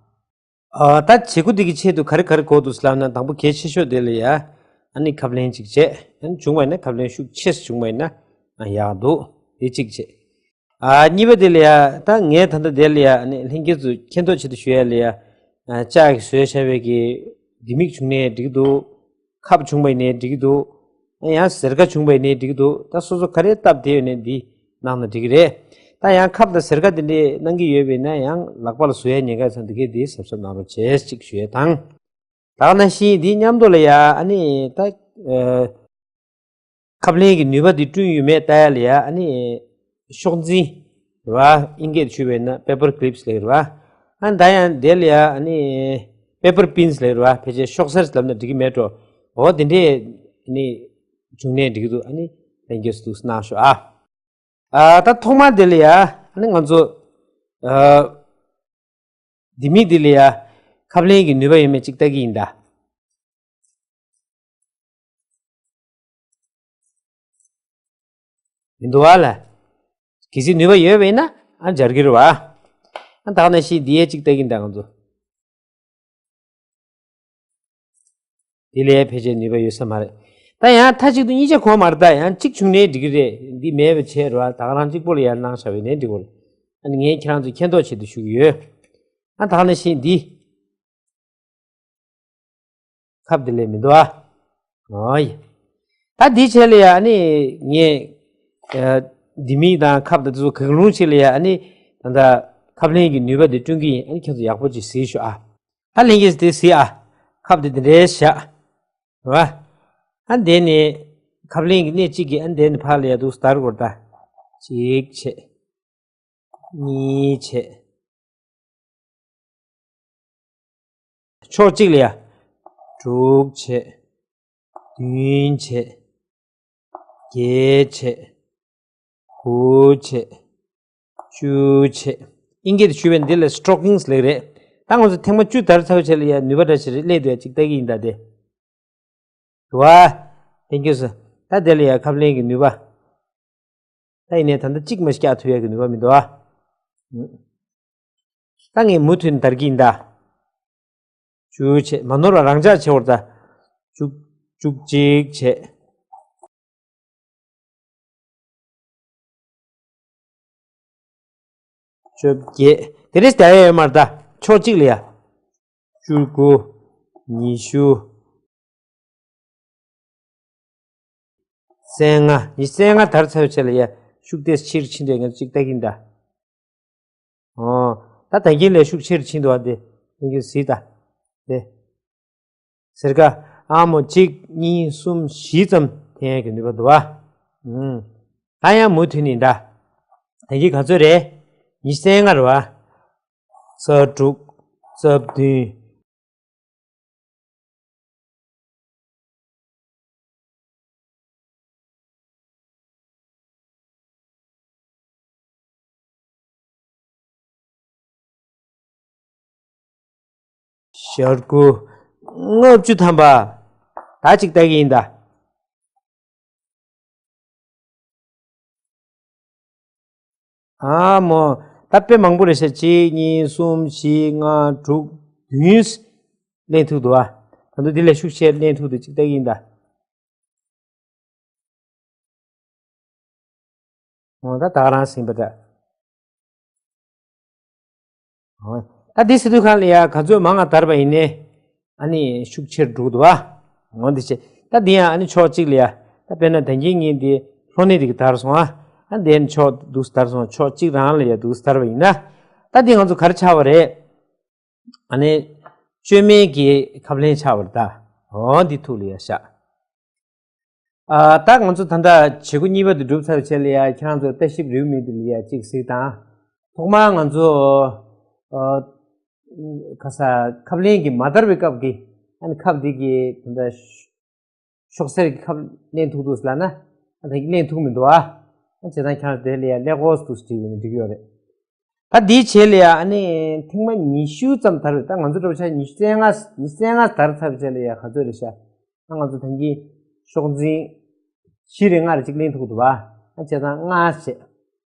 ཨ། ད་བྱེད་སྒོ་འདི་གི་ཆེད་དུ་ག་རེ་ག་རེ་དགོས་འདུག་ཟེར་ལབ་ན། དང་པོ་གལ་ཆེ་ཤོས་དེ་ལ་ཡ་ཨ་ནི་ཁབ་ལེན་གཅིག་བྱས། ཨ་ནི་བྱུང་བ་ཡིན་ན་ཁབ་ལེན་ཤུགས་ཆེ་ཙམ་བྱུང་བ་ཡིན་ན་ཡག་འདུག་དེ་གཅིག་བྱས། ཨ། གཉིས་པ་དེ་ལ་ཡ་ད་ངས་ད་ལྟ་དེ་ལ་ཡ་ཨ་ནི་ལྷན་རྒྱས་ཚོ་མཁྱེན་རྟོགས་ཆེད་དུ་ཞུ་ཡ་ལ་ཡ། ཨ། ལྕགས་ཀྱིས་བཟོས་བྱ་བའི་གི་ལྡེ་མིག་བྱུང་ནའི་འགྲིག་འདུག་ཁབ་བྱུང་བ་ཡིན་ནའི་འགྲིག་འདུག་ཡང་གཟེར་ཁ་བྱུང་བ་ཡིན་ནའི་འགྲིག་འདུག་ད་སོ་སོ་ག་རེ་སྟབས་བདེ་ཡོད་ནའི་འདི་གནང་ན་འགྲིག་གི་རེད། ད་ཡང་ཁབ་དང་གཟེར་ཁ་དེ་འདྲས་གནང་གི་ཡོད་པས་ན་ཡང་ལག་པ་ལ་བཟོ་ཡ་ཉེན་ཁ་ཚང་འདི་གས་འདི་གཟབ་གཟབ་གནང་རོགས་བྱེད་ཅིག་ཞུ་ཡས་དང་། ད་ག་ནང་བཞིན་འདི་མཉམ་དུ་ལ་ཡ་ཨ་ནི་ད། ཨ། ཁབ་ལེན་གྱི་ནུས་པ་འདི་བསྐྲུན་ཡོད་མེད་ལྟ་ཡ་ལ་ཡ་ཨ་ནི་ཤོག་འཛིན་རེད་བ། དབྱིན་སྐད་ཞུས་པས་ན་པེ་པར་ཀི་ལིབ་སི་ལབ་རེད་བ། ཨ་ནི་ད་ཡང་དེ་ལ་ཡ་ཨ་ནི་པེ་པར་པིན་སི་ལབ་རེད་བ། ཕལ་ཆེར་ཤོག་གཟེར་ལབ་ན་འགྲིག་གི་མེད་འགྲོ། འོ་དེ་འདྲས་ཨ་ནི་བྱུང་ནའི་འགྲིག་གི་འདུག་ཨ་ནི་ལྷན་རྒྱས་སུ་འདུག་གནང་ཤོག་ཨ། ཨ། ད་ཐོག་མར་དེ་ལ་ཡ་ཨ་ནི་ང་ཚོ། ཨ། ལྡེ་མིག་འདི་ལ་ཡ་ཁབ་ལེན་གྱི་ནུས་པ་ཡོད་མེད་ཅིག་ལྟ་གི་ཡིན་ད། མི་འདུག་བ་ལ། གལ་སྲིད་ནུས་པ་ཡོད་པ་ཡིན་ན་ཨ་སྦྱར་གྱི་རེད་བ། ཨ། ད་ག་ནང་བཞིན་འདི་ཡ་གཅིག་ལྟ་གི་ཡིན་ད་ང་ཚོ། འདི་ལ་ཡ་ཕལ་ཆེར་ནུས་པ་ཡོད་ས་མ་རེད། ད་ཡང་མཐའ་གཅིག་ཏུ་གཉིས་ཆ་གོ་མ་རེད། ད་ཡང་གཅིག་བྱུང་ནའི་འགྲིག་གི་རེད། འདི་མེད་པ་བྱས་རེད་བ། ད་ག་རང་གཅིག་པོ་ལ་ཡར་གནང་བཞག་པ་ཡིན་ནའི་འགྲིག་གི་རེད། ཨ་ནི་ངས་ཁྱེད་རང་ཚོ་མཁྱེན་རྟོགས་ཆེད་དུ་ཞུ་གི་ཡོད། ཨ། ད་ག་ནང་བཞིན་འདི། ཁབ་དེ་ལས་མི་འདུག་ཨ། ཨོ་ཡ། ད་འདི་བྱས་ལ་ཡ་ཨ་ནི་ངས། ཨ། ལྡེ་མིག་དང་ཁབ་དང་དེ་ཚོ་གང་རུང་ཞིག་ལ་ཡ་ཨ་ནི་ད་ལྟ་ཁབ་ལེན་གྱི་ནུས་པ་དེ་བསྐྲུན་གྱི་ཡིན། ཨ་ནི་ཁྱེད་ཚོ་ཡག་པོ་ཅིག་གཟིགས་ཤོག་ཨ། ཨ། ལྷན་རྒྱས་དེ་གཟིགས་ཨ། ཁབ་དེ་དེ་འདྲའི་བཞག་རེད་བ། ཨ། དེ་ནས་ཁབ་ལེན་གྱི་སྣེ་གཅིག་གིས་ཨ་ནི་དེ་ནས་ཕར་ལ་ཡ་འདུག་སེ་དར་དགོས་རེད་ད། གཅིག་བྱས། གཉིས་བྱས། ཕྱོགས་གཅིག་ལ་ཡ། དྲུག་བྱས། བདུན་བྱས། བརྒྱད་བྱས། དགུ་བྱས། བཅུ་བྱས། དབྱིན་སྐད་དུ་ཞུས་པ་འདི་ལ་སི་ཊོ་ཀིང་སི་ལབ་ཀྱི་རེད། ད་ང་ཚོ་ཐེངས་མ་བཅུ་དར་ཚར་བའི་རྗེས་ལ་ཡ་ནུས་པ་འདྲ་ཞིག་རེད། སླེབས་འདུག་ཡ། གཅིག་ལྟ་གི་ཡིན་ད་དེ། འདུག་བ། ཐེང་ཀིའུ་སི། ད་དེ་ལ་ཡ་ཁབ་ལེན་གྱི་ནུས་པ། ད་ཡིན་ནའི་ད་ལྟ་གཅིག་མ་ཞིག་བཀྱག་ཐུབ་ཡ་གི་ནུས་པ་མི་འདུག་ཨ། ད་ངས་མུ་མཐུད་ནས་དར་གྱི་ཡིན་ད། བཅུ་བྱས། མ་ནོར་བ་རང་འཇགས་བྱེད་བར་ད། བཅུ། བཅུ་གཅིག་བྱས། བཅོ་བརྒྱད། དེ་རེས་བསྡད་ཡ་ཡོད་མ་རེད་ད། ཕྱོགས་གཅིག་ལ་ཡ། བཅུ་དགུ། ཉི་ཤུ། རྩ་ལྔ། ཉི་ཤུ་རྩ་ལྔ་དར་ཚར་བའི་རྗེས་ལ་ཡ་ཤུགས་ཏོག་ཙམ་ཆེ་རུ་ཕྱིན་འདུག་ངས་གཅིག་ལྟ་གིན་ད། ཨོ། ད་ད་གིན་ལས་ཤུགས་ཆེ་རུ་ཕྱིན་འདུག་བ། དེ་ངས་གཟིགས་ད། དེ། ཟེར་ཀ་ཨ་མོ་གཅིག་གཉིས་གསུམ་བཞི་ཙམ་འཐེན་ཡ་གི་ནུས་པ་འདུག་བ། ཨུམ། ད་ཡང་མུ་མཐུད་ནས་ད། ད་གིན་ག་ཚོད་རེད། ཉི་ཤུ་རྩ་ལྔ་རེད་བ། རྩ་དྲུག་རྩ་བདུན། ཞེ་དགུ། ལྔ་བཅུ་ཐམ་པ། ད་གཅིག་ལྟ་གི་ཡིན་ད། ཨ་མོ། ད་དཔེ་མང་པོ་རེད་ཤག་གཅིག་གཉིས་གསུམ་བཞི་ལྔ་དྲུག་བདུན། ལེན་ཐུབ་འདུག་ཨ། ད་དུང་འདི་ལས་ཤུགས་ཆེར་ལེན་ཐུབ་འདུག་གཅིག་ལྟ་གི་ཡིན་ད། ད་ད་ག་རང་ཟིན་པ་འདྲ། ད་འདི་ཟེར་དུས་གང་ལ་ཡ་ག་ཚོད་མང་ང་དར་བ་ཡིན་ནའི་ཨ་ནི་ཤུགས་ཆེར་འགྲོ་གི་འདུག་བ། འོ་འདི་བྱས། ད་འདི་ཡང་ཨ་ནི་ཕྱོགས་གཅིག་ལ་ཡ། ད་དཔེར་ན་ད་གིན་ངས་འདི་ལྷོ་ནས་འདི་ག་དར་སོང་ཨ། ཨ་འདི་ཡང་ཕྱོགས་འདུག་སེ་དར་སོང་། ཕྱོགས་གཅིག་རང་ལ་ཡ་འདུག་སེ་དར་བ་ཡིན་ན། ད་འདི་ང་ཚོ་ག་རེ་ཆགས་པ་རེད། ཨ་ནི་བཅོས་མའི་གི་ཁབ་ལེན་ཆགས་པ་རེད་ད། འོ་འདི་ཐུགས་ལ་ཡ་བཞག། ཨ། ད་ང་ཚོ་ད་ལྟ་བྱེད་སྒོ་གཉིས་པ་དེ་གྲུབ་ཚར་བའི་རྗེས་ལ་ཡ་ཁྱེད་རང་ཚོ་ལྟ་ཞིབ་རེའུ་མིག་དེ་ལ་ཡ་གཅིག་གཟིགས་དང་། ཐོག་མར་ང་ཚོ་ཨ། ཁ་ས་ཁབ་ལེན་གྱི་མ་དར་བའི་སྐབས་ཀྱི་ཨ་ནི་ཁབ་འདི་གི་ད་ལྟ་ཤོག་སེར་གྱི་ཁབ་ལེན་ཐུབ་འདུག་ལབ་ན། ཨ་ད་གི་ལེན་ཐུབ་མི་འདུག་ཨ། ཨ་བྱས་ཙང་ཁྱེད་རང་ཚོ་དེ་ལ་ཡ་ཀླད་ཀོར་དུ་བྲིས་པ་ཡིན་ན་འགྲིག་གི་ཡོད་རེད། ད་འདིའི་རྗེས་ལ་ཡ་ཨ་ནི་ཐེངས་མ་ཉི་ཤུ་ཙམ་དར་བས། ད་ང་ཚོ་འདྲ་པོ་ཆ་ཉི་ཤུ་རྩ་ལྔ། ཉི་ཤུ་རྩ་ལྔ་དར་ཚར་བའི་རྗེས་ལ་ཡ་ག་ཚོད་རེད་ཤག། ཨ་ང་ཚོ་ད་གིན་ཤོག་འཛིན་བཞི་རེ་ལྔ་རེ་གཅིག་ལེན་ཐུབ་འདུག་བ། ཨ་བྱས་ཙང་ལྔ་བྱས།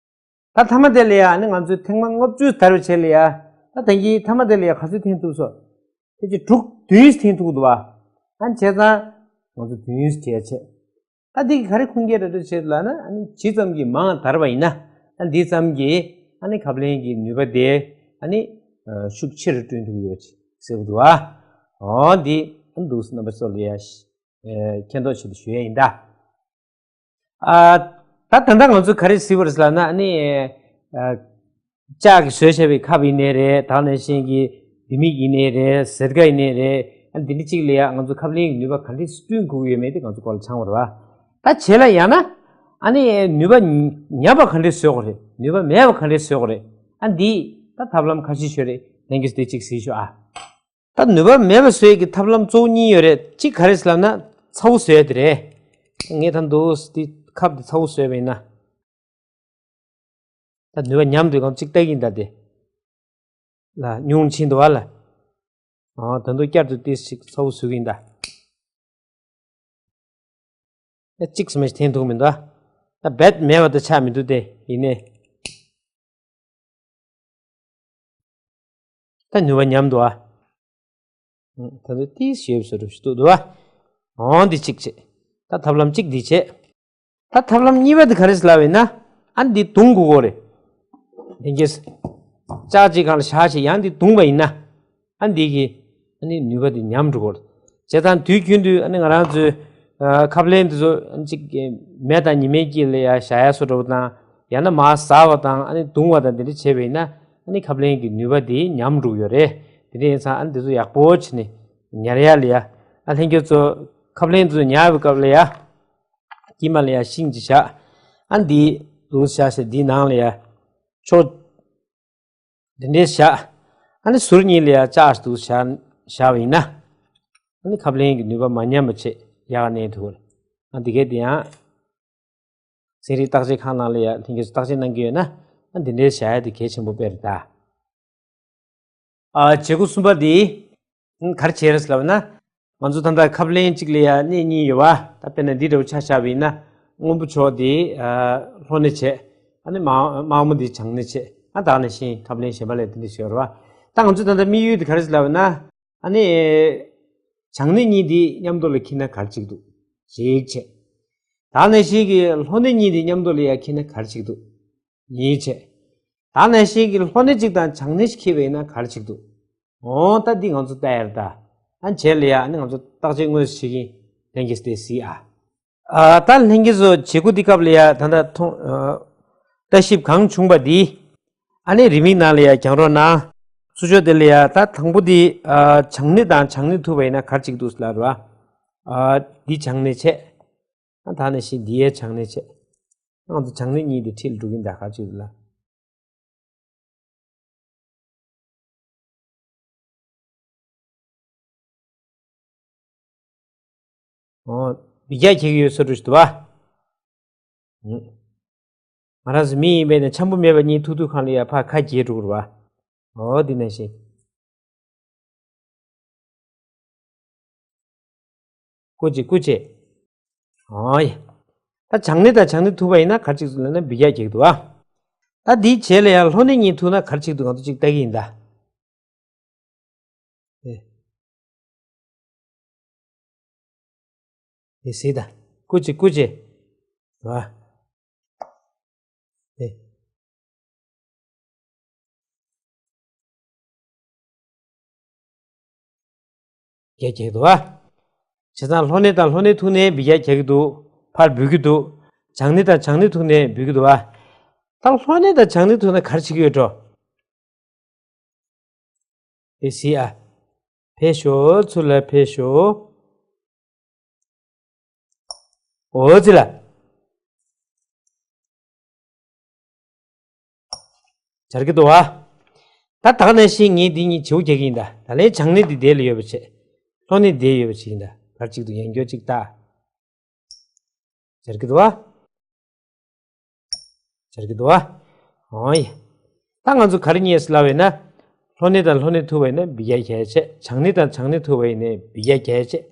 ད་མཐའ་མ་དེ་ལ་ཡ་ཨ་ནི་ང་ཚོས་ཐེངས་མ་ལྔ་བཅུ་དར་བའི་རྗེས་ལ་ཡ། ད་ད་གིན་མཐའ་མ་དེ་ལ་ཡ་ག་ཚོད་འཐེན་ཐུབ་སོང་། ཕལ་ཆེར་དྲུག་བདུན་འཐེན་ཐུབ་འདུག་བ། ཨ་བྱས་ཙང་ང་ཚོ་བདུན་བྱས་བྱས། ད་འདི་གི་ག་རེ་ཁུངས་སྐྱེལ་རེ་རེ་བྱེད་ལབ་ན། ཨ་ནི་ཇི་ཙམ་གྱིས་མང་དར་བ་ཡིན་ན། ཨ་འདི་ཙམ་གྱིས་ཨ་ནི་ཁབ་ལེན་གྱི་ནུས་པ་དེ་ཨ་ནི་ཤུགས་ཆེ་རུ་བསྐྲུན་ཐུབ་ཀྱི་ཡོད་ཟེར་གྱི་འདུག་ཨ། འོ་འདི་ཨ་འདུག་སེ་རྣམ་པ་ཚོ་ལ་ཡ་མཁྱེན་རྟོགས་ཆེད་དུ་ཞུ་ཡ་ཡིན་ད། ཨ། ད་ད་ལྟ་ང་ཚོས་ག་རེ་གཟིགས་པ་རེད་ལབ་ན། ཨ་ནི་ཨ། ལྕགས་ཀྱིས་བཟོས་བྱས་པའི་ཁབ་ཡིན་ནའི་རེད། ད་ག་ནང་བཞིན་གྱི་ལྡེ་མིག་ཡིན་ནའི་རེད། གཟེར་ཁ་ཡིན་ནའི་རེད། ཨ་འདི་འདྲ་གཅིག་ལ་ཡ་ང་ཚོ་ཁབ་ལེན་གྱི་ནུས་པ་ག་འདྲས་བསྐྲུན་དགོས་ཀྱི་ཡོད་མེད་དེ་ང་ཚོ་སྐོར་ལ་ཚང་བ་རེད་བ། ད་བྱས་ལ་ཡང་ན་ཨ་ནི་ནུས་པ་ཉམས་པ་ག་འདྲས་བཟོ་དགོས་རེད། ནུས་པ་མེད་པ་ག་འདྲས་བཟོ་དགོས་རེད། ཨ་འདི་ད་ཐབས་ལམ་ཁ་ཤས་ཤིག་ཡོད་རེད། ལྷན་རྒྱས་ཚོ་དེ་གཅིག་གཟིགས་ཤོག་ཨ། ད་ནུས་པ་མེད་པ་བཟོ་ཡས་ཀྱི་ཐབས་ལམ་གཙོ་བོ་གཉིས་ཡོད་རེད། གཅིག་ག་རེ་ཟེར་ལབ་ན་ཚ་བོ་བཟོ་ཡས་དེ་རེད། ངས་ད་འདུག་སེ་འདི་ཁབ་འདི་ཚ་བོ་བཟོས་པ་ཡིན་ན། ད་ནུས་པ་ཉམས་འདུག་གམ་གཅིག་ལྟ་གི་ཡིན་ད་དེ། ལ་ཉུང་ཕྱིན་འདུག་བ་ལ། ཨ་ད་དུང་བསྐྱར་དུ་ཏོག་ཙམ་ཞིག་ཚ་བོ་བཟོ་གི་ཡིན་ད། ཨ་གཅིག་ཙམ་ཞིག་འཐེན་ཐུབ་མི་འདུག་ཨ། ད་རྦད་མེད་པ་ད་ཆགས་མི་འདུག་སྟེ། ཡིན་ནའི། ད་ནུས་པ་ཉམས་འདུག་ཨ། ད་དུང་ཏོག་ཙམ་ཞིག་བཟོ་འདྲ་ཞིག་འདུག་འདུག་ཨ། འོ་འདི་གཅིག་བྱས། ད་ཐབས་ལམ་གཅིག་འདི་བྱས། ད་ཐབས་ལམ་གཉིས་པ་དེ་ག་རེ་ཟེར་ལབ་ཡིན་ན། ཨ་འདི་བརྡུང་དགོས་ཀྱི་རེད། ལྷན་རྒྱས། ལྕགས་ཅིག་སྒང་ལ་བཞག་བྱས་ཡང་འདི་བརྡུངས་པ་ཡིན་ན། ཨ་འདི་གི་ཨ་ནི་ནུས་པ་འདི་ཉམས་འགྲོ་གི་རེད། བྱས་ཙང་དུས་རྒྱུན་དུ་ཨ་ནི་ང་རང་ཚོའི་ཨ་ཁབ་ལེན་འདི་ཚོ་ཨ་ནི་གཅིག་མེ་དང་ཉི་མའི་དཀྱིལ་ལ་ཡ་བཞག་ཡ་བཟོ་འདྲ་པོ་དང་། ཡང་ན་མར་ཟ་བ་དང་ཨ་ནི་བརྡུང་བ་དང་འདི་འདྲ་བྱས་པ་ཡིན་ན། ཨ་ནི་ཁབ་ལེན་གྱི་ནུས་པ་འདི་ཉམས་འགྲོ་གི་ཡོད་རེད། དེ་འདྲ་ཡིན་ཙང་ཨ་ནི་འདི་ཚོ་ཡག་པོ་བྱས་ནས་ཉར་ཡ་ལ་ཡ། ཨ་ལྷན་རྒྱས་ཚོ་ཁབ་ལེན་འདི་ཚོ་ཉར་བའི་སྐབས་ལ་ཡ། དཀྱིལ་མ་ལ་ཡ་ཤིང་ཅིག་བཞག། ཨ་འདི་འདུག་སེ་བཞག་བྱས་འདིའི་ནང་ལ་ཡ། ཕྱོགས་འདི་འདྲས་བཞག། ཨ་ནི་ཟུར་གཉིས་ལ་ཡ་ལྕགས་འདུག་སེ་བཞག་བཞག་པ་ཡིན་ན། ཨ་ནི་ཁབ་ལེན་གྱི་ནུས་པ་མ་ཉམས་པ་བྱས་ཡག་གནས་ཐུབ། ཨ་འདི་གས་འདི་ཡང་། ཚན་རིག་བརྟག་དཔྱད་ཁང་ནང་ལ་ཡ་ལྷན་རྒྱས་ཚོ་བརྟག་དཔྱད་གནང་གི་ཡོད་ན། ཨ་འདི་འདྲའི་བྱ་ཡ་དེ་གལ་ཆེན་པོ་དཔེ་རེད་ད། ཨ་བྱེད་སྒོ་གསུམ་པ་འདི་ག་རེ་བྱས་རེད་ཟེར་ལབ་ན། ང་ཚོ་ད་ལྟ་ཁབ་ལེན་གཅིག་ལ་ཡ་སྣེ་གཉིས་ཡོད་པ། ད་དཔེར་ན་འདི་འདྲ་པོ་ཆ་བཞག་པ་ཡིན་ན། སྔོན་པོ་ཕྱོགས་འདི་ཨ་ལྷོ་སྣེ་བྱས། ཨ་ནི་དམར་དམར་མོ་འདི་བྱང་སྣེ་བྱས། ཨ་ད་ག་ནང་བཞིན་ཁབ་ལེན་གཞན་པ་ལ་དེ་འདྲ་བྱས་ཡོད་རེད་པ། ད་ང་ཚོ་ད་ལྟ་དམིགས་ཡུལ་འདི་ག་རེ་ཟེར་ལབ་ན། ཨ་ནི་བྱང་སྣེ་གཉིས་འདི་མཉམ་དུ་ལ་འཁྱེར་ན་ག་རེ་བྱེད་ཀྱི་འདུག་གཅིག་བྱས། ད་ག་ནང་བཞིན་གྱི་ལྷོ་སྣེ་གཉིས་འདི་མཉམ་དུ་ལ་ཡ་འཁྱེར་ན་ག་རེ་བྱེད་ཀྱི་འདུག་གཉིས་བྱས། ད་ག་ནང་བཞིན་གྱི་ལྷོ་སྣེ་གཅིག་དང་བྱང་སྣེ་གཅིག་འཁྱེར་བ་ཡིན་ན་ག་རེ་བྱེད་ཀྱི་འདུག་འོ་ད་འདི་ང་ཚོ་ལྟ་ཡ་རེད་ད། ཨ་བྱས་ལ་ཡ་ཨ་ནི་ང་ཚོ་བརྟག་དཔྱད་དངོས་སུ་བྱེད་ཀྱིན་ལྷན་རྒྱས་དེ་གཟིགས་ཨ། ཨ་ད་ལྷན་རྒྱས་ཚོ་བྱེད་སྒོ་འདི་སྐབས་ལ་ཡ་ད་ལྟ་མཐོང་ཨ་ལྟ་ཞིབ་གང་བྱུང་པ་འདི། ཨ་ནི་རེའུ་མིག་ནང་ལ་ཡ་རྒྱག་རོགས་གནང་། ཚུར་ཕྱོགས་དེ་ལ་ཡ་ད་དང་པོ་འདི་ཨ་བྱང་སྣེ་དང་བྱང་སྣེ་ཐུག་པ་ཡིན་ན་ག་རེ་བྱེད་ཀྱི་འདུག་ཟེར་ལབ་རེད་པ། ཨ་འདི་བྱང་སྣེ་བྱས། ཨ་ད་ག་ནང་བཞིན་འདི་ཡའི་བྱང་སྣེ་བྱས། ང་ཚོ་བྱང་སྣེ་གཉིས་འདི་འཁྲིས་ལ་འགྲོ་གིན་ད་ག་རེ་བྱེད་ཀྱི་འདུག་ལབ། འོ། འབུད་རྒྱག་འཁྱེར་གྱི་ཡོད་བཟོ་འདྲ་ཞིག་འདུག་པ། ང་རང་ཚོ་མི་ཡིན་པས་ན་འཆམ་པོ་མེད་པ་གཉིས་ཐུག་དུས་གང་ལ་ཡ་ཕར་ཁ་གྱེས་འགྲོ་གི་རེད་པ། འོ་འདི་ནང་བཞིན། སྐུ་མཁྱེན་སྐུ་མཁྱེན། ཨོ་ཡ། ད་བྱང་སྣེ་དང་བྱང་སྣེ་ཐུག་པ་ཡིན་ན་ག་རེ་བྱེད་ཀྱི་འདུག་ལབ་ན་འབུད་རྒྱག་རྒྱག་གི་འདུག་ཨ། ད་འདིའི་རྗེས་ལ་ཡང་ལྷོ་སྣེ་གཉིས་ཐུག་ན་ག་རེ་བྱེད་ཀྱི་འདུག་ང་ཚོ་གཅིག་ལྟ་གི་ཡིན་ད། ཨེ། ཨེ་སི་ད། སྐུ་མཁྱེན་སྐུ་མཁྱེན། ཨ། ཨེ། བརྒྱད་རྒྱག་གི་འདུག་བ། བྱས་ཙང་ལྷོ་སྣེ་དང་ལྷོ་སྣེ་ཐུག་ནས་འབུད་རྒྱག་རྒྱག་གི་འདུག་ཕར་འབུད་ཀྱི་འདུག་བྱང་སྣེ་དང་བྱང་སྣེ་ཐུག་ནས་འབུད་ཀྱི་འདུག་བ། ད་ལྷོ་སྣེ་དང་བྱང་སྣེ་ཐུག་ན་ག་རེ་བྱེད་ཀྱི་ཡོད་འགྲོ། དེ་སི་ཨ། ཕེབས་ཤོག་ཚུར་ལ་ཕེབས་ཤོག་འོ་ཙི་ལ། སྦྱར་གྱི་འདུག་བ། ད་ད་ག་ནང་བཞིན་ངས་འདི་གཉིས་བྱེའུ་རྒྱག་གི་ཡིན་ད། ད་ལན་བྱང་སྣེ་འདི་དེ་ལ་ཡོད་པ་བྱས། ལྷོ་སྣེ་དེ་ཡོད་པ་བྱས་ཡིན་ད། བར་གཅིག་ཏུ་ཡང་སྐྱོར་གཅིག་ལྟ། སྦྱར་གྱི་འདུག་བ། སྦྱར་གྱི་འདུག་བ། འོ་ཡ། ད་ང་ཚོ་ག་རེ་རྙེད་སོང་ལབ་པ་ཡིན་ན། ལྷོ་སྣེ་དང་ལྷོ་སྣེ་ཐུག་པ་ཡིན་ན་འབུད་རྒྱག་རྒྱག་བྱས། བྱང་སྣེ་དང་བྱང་སྣེ་ཐུག་པ་ཡིན་ན་འབུད་རྒྱག་རྒྱག་བྱས།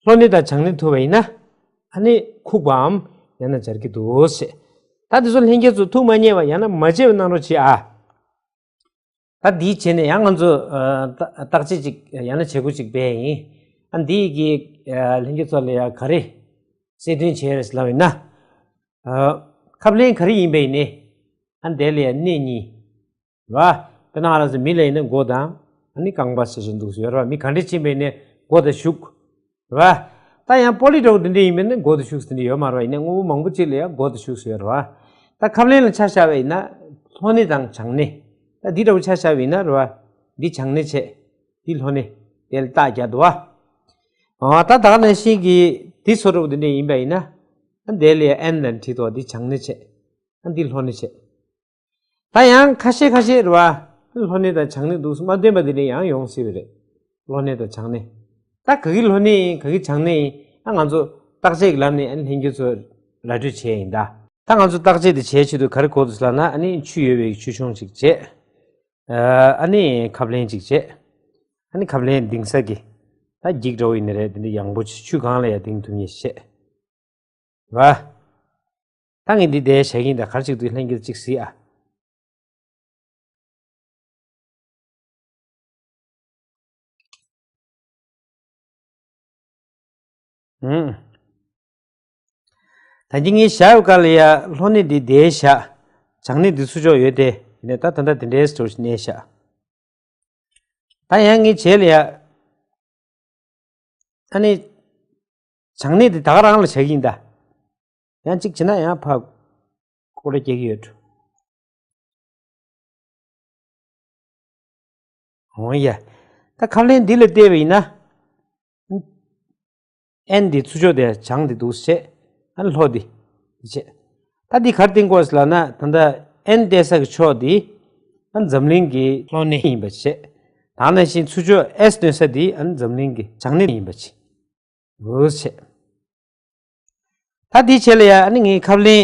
ལྷོ་སྣེ་དང་བྱང་སྣེ་ཐུག་པ་ཡིན་ན། ཨ་ནི་ཁུག་པའམ་ཡང་ན་སྦྱར་གྱི་འདུག་ཟེར། ད་དེ་ཚོ་ལྷན་རྒྱས་ཚོ་ཐུགས་མ་མཉེས་པ་ཡང་ན་མ་བརྗེད་པ་གནང་རོགས་བྱེད་ཨ། ད་འདིའི་བྱས་ནས་ཡང་ང་ཚོ་ཨ་བརྟག་དཔྱད་ཅིག་ཡང་ན་བྱེད་སྒོ་ཅིག་སྤེལ་ཡིན། ཨ་འདིའི་གི་ཨ་ལྷན་རྒྱས་ཚོ་ལ་ཡང་ག་རེ་གསལ་སྟོན་བྱས་རེད་ལབ་ཡིན་ན། ཨ་ཁབ་ལེན་ག་རེ་ཡིན་པ་ཡིན་ནའི། ཨ་འདི་ལ་ཡང་སྣེ་གཉིས། རེད་བ། དཔེར་ན་ང་རང་ཚོ་མི་ལ་ཡིན་ན་མགོ་དང་། ཨ་ནི་རྐང་པ་ཟེར་བཞིན་འདུག་ཟེར་ཡོད་རེད་བ། མི་ག་འདྲས་ཕྱིན་པ་ཡིན་ནའི་མགོ་དང་གཞུག་རེད་བ། ད་ཡང་པོ་ལི་འདྲ་བོ་འདི་འདྲས་ཡིན་པ་ཡིན་ན་མགོ་དང་གཞུག་ཟེར་འདི་ཡོད་མ་རེད་བ། ཡིན་ནའི་དངོས་པོ་མང་པོ་ཅིག་ལ་ཡང་མགོ་དང་གཞུག་ཟེར་ཡོད་རེད་བ། ད་ཁབ་ལེན་ལ་ཆ་བཞག་པ་ཡིན་ན་ལྷོ་སྣེ་དང་བྱང་སྣེ། ད་འདི་འདྲ་བོ་ཆ་བཞག་པ་ཡིན་ན་རེད་བ། འདི་བྱང་སྣེ་བྱས། འདི་ལྷོ་སྣེ། དེ་ལ་རྟགས་རྒྱག་འདུག་བ། ཨ་ད་ད་ག་ནང་བཞིན་གྱི་འདི་ཚོ་འདྲ་བོ་འདི་འདྲས་ཡིན་པ་ཡིན་ན། ཨ་འདི་ལ་ཡང་ཨེན་ལ་བྲིས་འདུག་འདི་བྱང་སྣེ་བྱས། ཨ་འདི་ལྷོ་སྣེ་བྱས། ད་ཡང་ཁ་ཤས་ཁ་ཤས་རེད་བ། ལྷོ་སྣེ་དང་བྱང་སྣེ་འདུག་སེ་མ་སྟོན་པ་འདི་འདྲས་ཡང་ཡོང་སྲིད་པ་རེད། ལྷོ་སྣེ་དང་བྱང་སྣེ། ད་ག་གི་ལྷོ་སྣེ་ཡིན་ག་གི་བྱང་སྣེ་ཡིན། ཨ་ང་ཚོ་བརྟག་དཔྱད་ཀྱི་ལམ་ནས་ཨ་ལྷན་རྒྱས་ཚོ་ར་སྤྲོད་བྱས་ཡིན་ད། ད་ང་ཚོ་བརྟག་དཔྱད་དེ་བྱས་ཆེད་དུ་ག་རེ་དགོས་འདུག་ཟེར་ལབ་ན། ཨ་ནི་ཆུ་ཡོད་པའི་ཆུ་ཆུང་ཅིག་བྱས། ཨ་ནི་ཁབ་ལེན་ཅིག་བྱས། ཨ་ནི་ཁབ་ལེན་ལྡིང་ས་གི། ད་འགྱིག་འདྲ་བོ་ཡིན་ནི་རེད། དེ་འདྲ་ཡང་པོ་ཆུ་སྒང་ལ་ཡང་ལྡིང་ཐུབ་ངེས་བྱས། ར། ད་ངས་འདི་བསྡད་བྱ་གིན་ད་གར་ཅིག་ཏུ་ལྷན་རྒྱས་ཅིག་གཟིགས་ཨ། ཨུམ། ད་གིན་ངས་བཞག་ཡོད་ག་ལ་ཡ་ལྷོ་སྣེ་འདི་བསྡད་བཞག་བྱང་སྣེ་འདི་ཚུར་ཕྱོགས་ཡོད་དེ། ཡིན་ནའི་ད་ད་ལྟ་དེ་འདྲའི་སྟོར་ཞིག་གནས་བཞག་ད་ཡང་ངས་བྱས་ལ་ཡ། ཨ་ནི། བྱང་སྣེ་འདི་ད་ག་རང་ལ་བྱ་གི་ཡིན་ད། ཡང་གཅིག་བྱས་ན་ཡང་ཕར་སྐོར་ར་རྒྱག་གི་ཡོད། འོ་ཡ། ད་ཁབ་ལེན་འདི་ལ་བལྟས་པ་ཡིན་ན། ཨེན་འདི་ཚུར་ཕྱོགས་དེ་བྱང་འདི་འདུག་སེ་བྱས། ཨ་ནི་ལྷོ་འདི། འདི་བྱས། ད་འདི་གར་བསྟན་དགོས་ལབ་ན་ད་ལྟ་ཨེན་བལྟས་ས་གི་ཕྱོགས་འདི། ཨ་ནི་འཛམ་གླིང་གི་ལྷོ་སྣེ་ཡིན་པ་བྱས། ད་ནང་བཞིན་ཚུར་ཕྱོགས་ཨེས་སྟོན་ས་འདི་ཨ་ནི་འཛམ་གླིང་གི་བྱང་སྣེ་ཡིན་པ་བྱས། འོ་བྱས། ད་དེའི་ཆེད་ལ་ཡ་ཨ་ནི་ངའི་ཁབ་ལེན་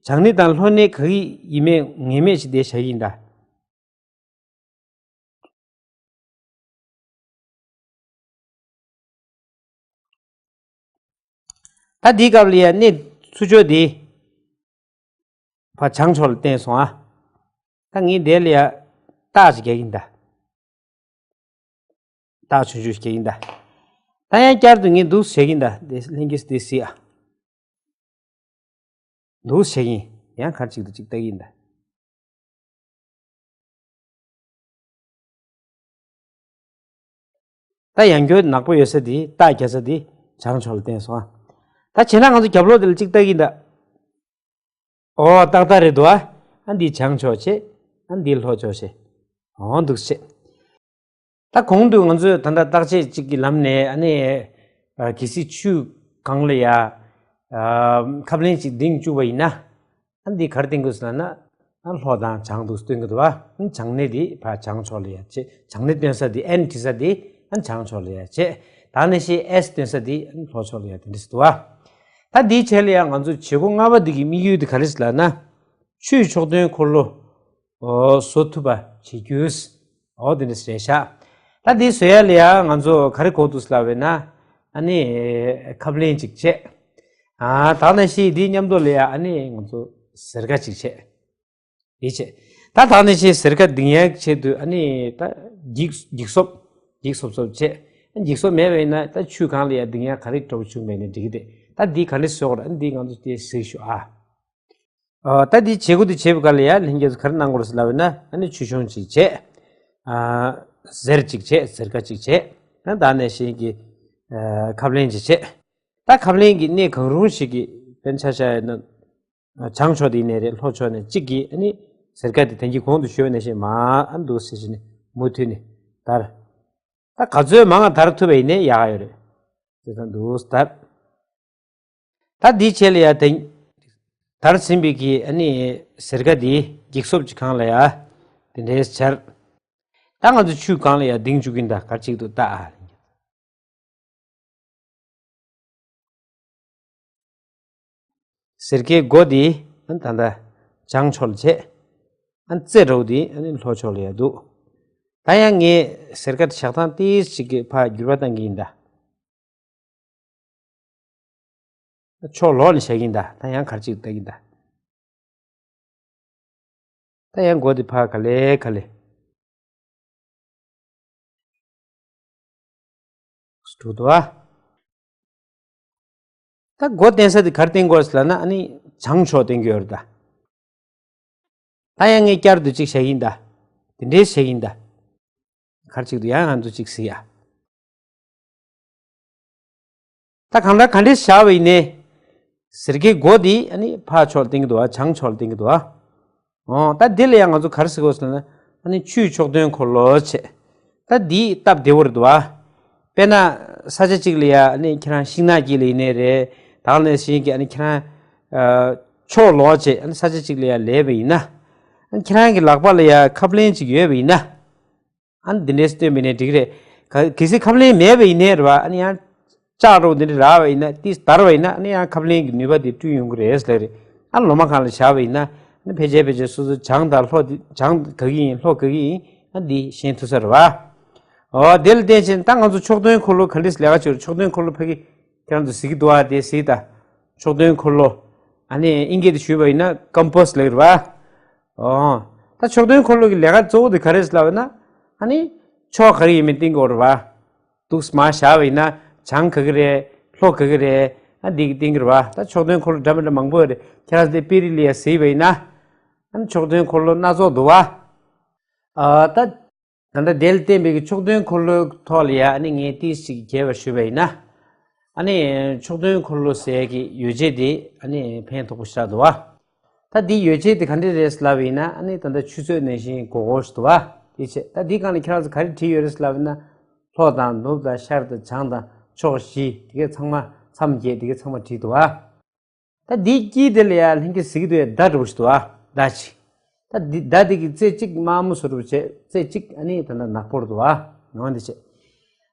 བྱང་སྣེ་དང་ལྷོ་སྣེ་ག་གི་ཡིན་མིན་ངེས་མེད་ཞིག་དེ་བྱ་གི་ཡིན་ད། ད་དེའི་སྐབས་ལ་ཡ་སྣེ་ཚུར་ཕྱོགས་དེ་ཕར་བྱང་ཕྱོགས་ལ་བསྟན་སོང་ཨ། ད་ངས་དེ་ལ་ཡ་རྟགས་ཤིག་རྒྱག་གི་ཡིན་ད། རྟགས་ཆུང་ཆུང་ཞིག་རྒྱག་གི་ཡིན་ད། ད་ཡང་བསྐྱར་དུ་ངས་འདུག་སེ་བྱེད་ཀྱི་ཡིན་ད། དེ་ལྷན་རྒྱས་དེ་སྲིད་ཨ། འདུག་སེ་བྱེད་ཀྱི་ཡིན། ཡང་གར་ཅིག་ཏུ་ཅིག་ལྟ་གི་ཡིན་ད། ད་ཡང་སྐྱོར་ནག་པོ་ཡོད་ས་དེ་རྟགས་རྒྱག་ས་དེ་བྱང་ཕྱོགས་ལ་བསྟན་སོང་ཨ། ད་བྱས་ན་ང་ཚོ་རྒྱབ་ལོགས་དེ་ལ་ཅིག་ལྟ་གི་ཡིན་ད། ཨོ་ཏག་ཏག་རེད་འདུག་ཨ། ཨ་འདི་བྱང་ཕྱོགས་བྱས། ཨ་འདི་ལྷོ་ཕྱོགས་བྱས། ཨོ་འདུག་སེ་བྱས། ད་གོང་དུ་ང་ཚོས་ད་ལྟ་བརྟག་དཔྱད་ཅིག་གི་ལམ་ནས་ཨ་ནི། ཨ་གལ་སྲིད་ཆུ་སྒང་ལ་ཡ། ཨ་ཁབ་ལེན་ཅིག་ལྡིང་བཅུག་པ་ཡིན་ན། ཨ་འདི་ག་རེ་སྟོན་གྱི་ཡོད་ཟེར་ན། ཨ་ལྷོ་དང་བྱང་འདུག་སྟོན་གྱི་འདུག་བ། ཨ་བྱང་སྣེ་འདི་ཕར་བྱང་ཕྱོགས་ལ་ཡ་བྱས། བྱང་སྣེ་སྟོན་ས་འདི་ཨེན་བྲིས་ས་འདི་ཨ་བྱང་ཕྱོགས་ལ་ཡ་བྱས། ད་ནང་བཞིན་ཨེས་སྟོན་ས་འདི་ཨ་ལྷོ་ཕྱོགས་ལ་ཡ་དེ་འདྲ་ཞིག་འདུག་བ། ད་འདིའི་ཆེད་ལ་ཡ་ང་ཚོ་བྱེད་སྒོ་ལྔ་པ་འདི་གི་དམིགས་ཡུལ་འདི་ག་རེ་ཟེར་ལབ་ན། ཆུའི་ཕྱོགས་འདོན་འཁོར་ལོ། ཨོ་བཟོ་ཐུབ་པ་བྱེད་རྒྱུ། ཨོ་དེ་འདྲ་རེད་ཤག་ད་འདི་བཟོ་ཡ་ལ་ཡ་ང་ཚོ་ག་རེ་དགོས་འདུག་ལབ་པས་ན། ཨ་ནི་ཁབ་ལེན་ཅིག་བྱས། ཨ་ད་ནང་བཞིན་འདི་མཉམ་དུ་ལ་ཡ་ཨ་ནི་ང་ཚོ་ཟེར་ཀ་ཅིག་བྱས། འདི་བྱས། ད་ད་ནང་བཞིན་ཟེར་ཀ་ལྡིང་ཡ་ཆེད་དུ་ཨ་ནི་ད་འགྱིག་འགྱིག་སོབ། འགྱིག་སོབ་སོབ་བྱས། འགྱིག་སོབ་མེད་པས་ན་ད་ཆུ་སྒང་ལ་ཡ་ལྡིང་ཡ་ག་རེ་འདྲ་བོ་བྱུང་བས་ན་འགྲིག་གི་རེད། ད་འདི་ག་འདྲ་བཟོ་དགོས་རེད། ཨ་འདི་ང་ཚོ་དེ་གཟིགས་ཤོག་ཨ། ཨ། ད་འདི་བྱེད་སྒོ་འདི་བྱེད་པའི་སྐབས་ལ་ཡ་ལྷན་རྒྱས་ཚོ་ག་རེ་གནང་དགོས་རེད་ལབ་ན། ཨ་ནི་ཆོས་སྐྱོང་ཅིག་བྱས། ཨ། གཟེར་ཅིག་བྱས། གཟེར་ཁ་ཅིག་བྱས། ཨ། ད་ནས་གཞན་གྱི་ཨ། ཁབ་ལེན་ཅིག་བྱས། ད་ཁབ་ལེན་གྱི་གནས་གང་རུང་ཞིག་གི་དཔེར་ན་ཆ་བཞག་ཡིན་ན། བྱང་ཕྱོགས་དེ་ཡིན་ནའི་རེད། ལྷོ་ཕྱོགས་ནས་གཅིག་གིས་ཨ་ནི་གཟེར་ཁ་དེ་ད་གིན་གོང་དུ་ཞུས་པ་ནང་བཞིན་མར་ཨ་འདུག་ཟེར་བྱས་ནས་མུ་མཐུད་ནས་དར། ད་ག་ཚོད་མང་ང་དར་ཐུབ་པ་ཡིན་ནའི་ཡག་ཡོད་རེད། དེ་ད་འདུག་དར། ད་འདི་བྱས་ལ་ཡ་དེ་དར་ཟིན་པའི་གི་ཨ་ནི་གཟེར་ཁ་འདི་འགྱིག་སོབ་ཅིག་སྒང་ལ་ཡ་དེ་འདྲའི་སྦྱར། ད་ང་ཚོ་ཆུའི་སྒང་ལ་ཡ་ལྡིང་བཅུག་གིན་ད་གར་གཅིག་ཏུ་ལྟ་ཨ། གཟེར་ཁའི་མགོ་འདི་ཨ་ད་ལྟ་བྱང་ཕྱོགས་ལ་བྱས། ཨ་རྩེ་འདྲ་བོ་འདི་ཨ་ནི་ལྷོ་ཕྱོགས་ལ་ཡ་འདུག་ད་ཡང་ངས་གཟེར་ཁ་བཞག་སྟངས་ཏིས་ཅིག་གི་ཕར་འགྱུར་བ་གཏང་གི་ཡིན་ད། ཕྱོགས་ལོགས་ནས་བཞག་གི་ཡིན་ད། ད་ཡང་གར་གཅིག་ལྟ་གི་ཡིན་ད། ད་ཡང་མགོ་འདི་ཕར་ག་ལེ་ག་ལེ་འགྲོ་འདུག་ཨ། ད་མགོ་བསྟན་ས་འདི་གར་བསྟན་དགོས་ལབ་ན་ཨ་ནི་བྱང་ཕྱོགས་བསྟན་གྱི་ཡོད་རེད་ད། ད་ཡང་ངས་བསྐྱར་དུ་གཅིག་བཞག་གི་ཡིན་ད། དེ་འདྲའི་བཞག་གི་ཡིན་ད། གར་གཅིག་ཏུ་ཡང་ང་ཚོ་གཅིག་གཟིགས་ཡ། ད་གང་ལྟར་ག་འདྲས་བཞག་པ་ཡིན་ནའི། གཟེར་ཁའི་མགོ་འདི་ཨ་ནི་ཕར་ཕྱོགས་བསྟན་གྱི་འདུག་བ། བྱང་ཕྱོགས་བསྟན་གྱི་འདུག་བ། འོ་ད་འདི་ལ་ཡང་ང་ཚོ་ག་རེ་ཟེར་དགོས་ཟེར་ན། ཨ་ནི་ཆུའི་ཕྱོགས་མཐུན་འཁོར་ལོ་བྱས། ད་འདི་སྟབས་བདེ་བོ་རེད་འདུག་བ། དཔེར་ན་ས་ཆ་གཅིག་ལ་ཡ་ཨ་ནི་ཁྱེད་རང་ཤིང་ནགས་དཀྱིལ་ལ་ཡིན་ནའི་རེད། ད་ག་ནང་བཞིན་གྱི་ཨ་ནི་ཁྱེད་རང་ཕྱོགས་ལོགས་བྱས་ཨ་ནི་ས་ཆ་གཅིག་ལ་ཡ་སླེབས་པ་ཡིན་ན། ཨ་ནི་ཁྱེད་རང་གི་ལག་པ་ལ་ཡ་ཁབ་ལེན་ཅིག་ཡོད་པ་ཡིན་ན། ཨ་ནི་འདི་འདྲས་སྟོན་པ་ཡིན་ནའི་འགྲིག་གི་རེད། ག་གལ་སྲིད་ཁབ་ལེན་མེད་པ་ཡིན་ནའི་རེད་བ། ཨ་ནི་ཡང་ལྕགས་སྒྲོག་འདི་འདྲས་རག་པ་ཡིན་ན། ཏིས་དར་བ་ཡིན་ན། ཨ་ནི་ཡང་ཁབ་ལེན་གྱི་ནུས་པ་དེ་བསྐྲུན་ཡོང་གི་རེད་ཟེར་ལབ་རེད། ཨ་ལོ་མ་སྒང་ལ་བཞག་པ་ཡིན་ན། ཨ་ནི་ཕལ་ཆེར་ཕལ་ཆེར་སོ་སོ་བྱང་དང་ལྷོ་འདི། བྱང་ག་གི་ཡིན་ལྷོ་ག་གི་ཡིན། ཨ་འདི་ཤེས་ཐུབ་ས་རེད་བ། འོ་དེ་ལ་བརྟེན་བྱས་ད་ང་ཚོ་ཕྱོགས་མཐུན་འཁོར་ལོ་ག་འདྲས་ལས་ཀ་བྱེད་རེད། ཕྱོགས་མཐུན་འཁོར་ལོ་ཕ་གི་ཁྱེད་རང་ཚོ་གཟིགས་ཀྱི་འདུག་བ། དེ་གཟིགས་ད། ཕྱོགས་མཐུན་འཁོར་ལོ། ཨ་ནི་དབྱིན་སྐད་དུ་ཞུས་པ་ཡིན་ན་ཀམ་པ་སི་ལབ་ཀྱི་རེད་བ། ཨོ། ད་ཕྱོགས་མཐུན་འཁོར་ལོ་གི་ལས་ཀ་གཙོ་བོ་དེ་ག་རེ་རེད་ལབ་ན། ཨ་ནི་ཕྱོགས་ག་རེ་ཡིན་མིན་བསྟན་གྱི་ཡོད་རེད་བ། འདུག་སེ་མར་བཞག་པ་ཡིན་ན་བྱང་ག་གི་རེད། ལྷོ་ག་གི་རེད། ཨ་འདི་གི་བསྟན་གྱི་རེད་བ། ད་ཕྱོགས་མཐུན་འཁོར་ལོ་འདྲ་མི་འདྲ་མང་པོ་ཡོད་རེད། ཁྱེད་རང་ཚོ་དེ་དཔེ་རིས་ལ་ཡ་གཟིགས་པ་ཡིན་ན། ཨ་ནི་ཕྱོགས་མཐུན་འཁོར་ལོ་སྣ་ཚོགས་འདུག་བ། ཨ་ད། ད་ལྟ་དེ་ལ་བརྟེན་པའི་གི་ཕྱོགས་མཐུན་འཁོར་ལོའི་ཐོག་ལ་ཡ་ཨ་ནི་ངས་ཏིས་ཅིག་རྒྱས་པར་ཞུས་པ་ཡིན་ན། ཨ་ནི་ཕྱོགས་མཐུན་འཁོར་ལོ་ཟེར་གྱི་ཡོ་བྱད་དེ་ཨ་ནི་ཕན་ཐོགས་པོ་ཞེ་དྲག་འདུག་བ། ད་འདི་ཡོ་བྱད་དེ་ག་འདྲ་རེད་ལབ་པ་ཡིན་ན། ཨ་ནི་ད་ལྟ་ཆུ་ཚོད་ནང་བཞིན་གོ་གོ་ཞིག་འདུག་བ། དེ་བྱས་ད་འདི་སྒང་ལ་ཁྱེད་རང་ཚོ་ག་རེ་བྲིས་ཡོད་རེད་ལབ་ན། ལྷོ་དང་ནུབ་དང་ཤར་དང་བྱང་དང་ཕྱོགས་བཞི་དེ་གའི་ཚང་མ་མཚམས་བརྒྱད་དེ་གའི་ཚང་མ་བྲིས་འདུག་བ། ད་འདིའི་དཀྱིལ་དེ་ལ་ཡ་ལྷན་རྒྱས་གཟིགས་ཀྱི་འདུག་ཡ། མདའ་འདྲ་བོ་ཞིག་འདུག་བ། མདའ་ཅིག་ད་འདི་མདའ་འདི་གི་རྩེ་གཅིག་དམར་མོ་བཟོ་འདྲ་བོ་བྱས། རྩེ་གཅིག་ཨ་ནི་ད་ལྟ་ནག་པོ་རུ་འདུག་བ། ངོ་འདི་བྱས།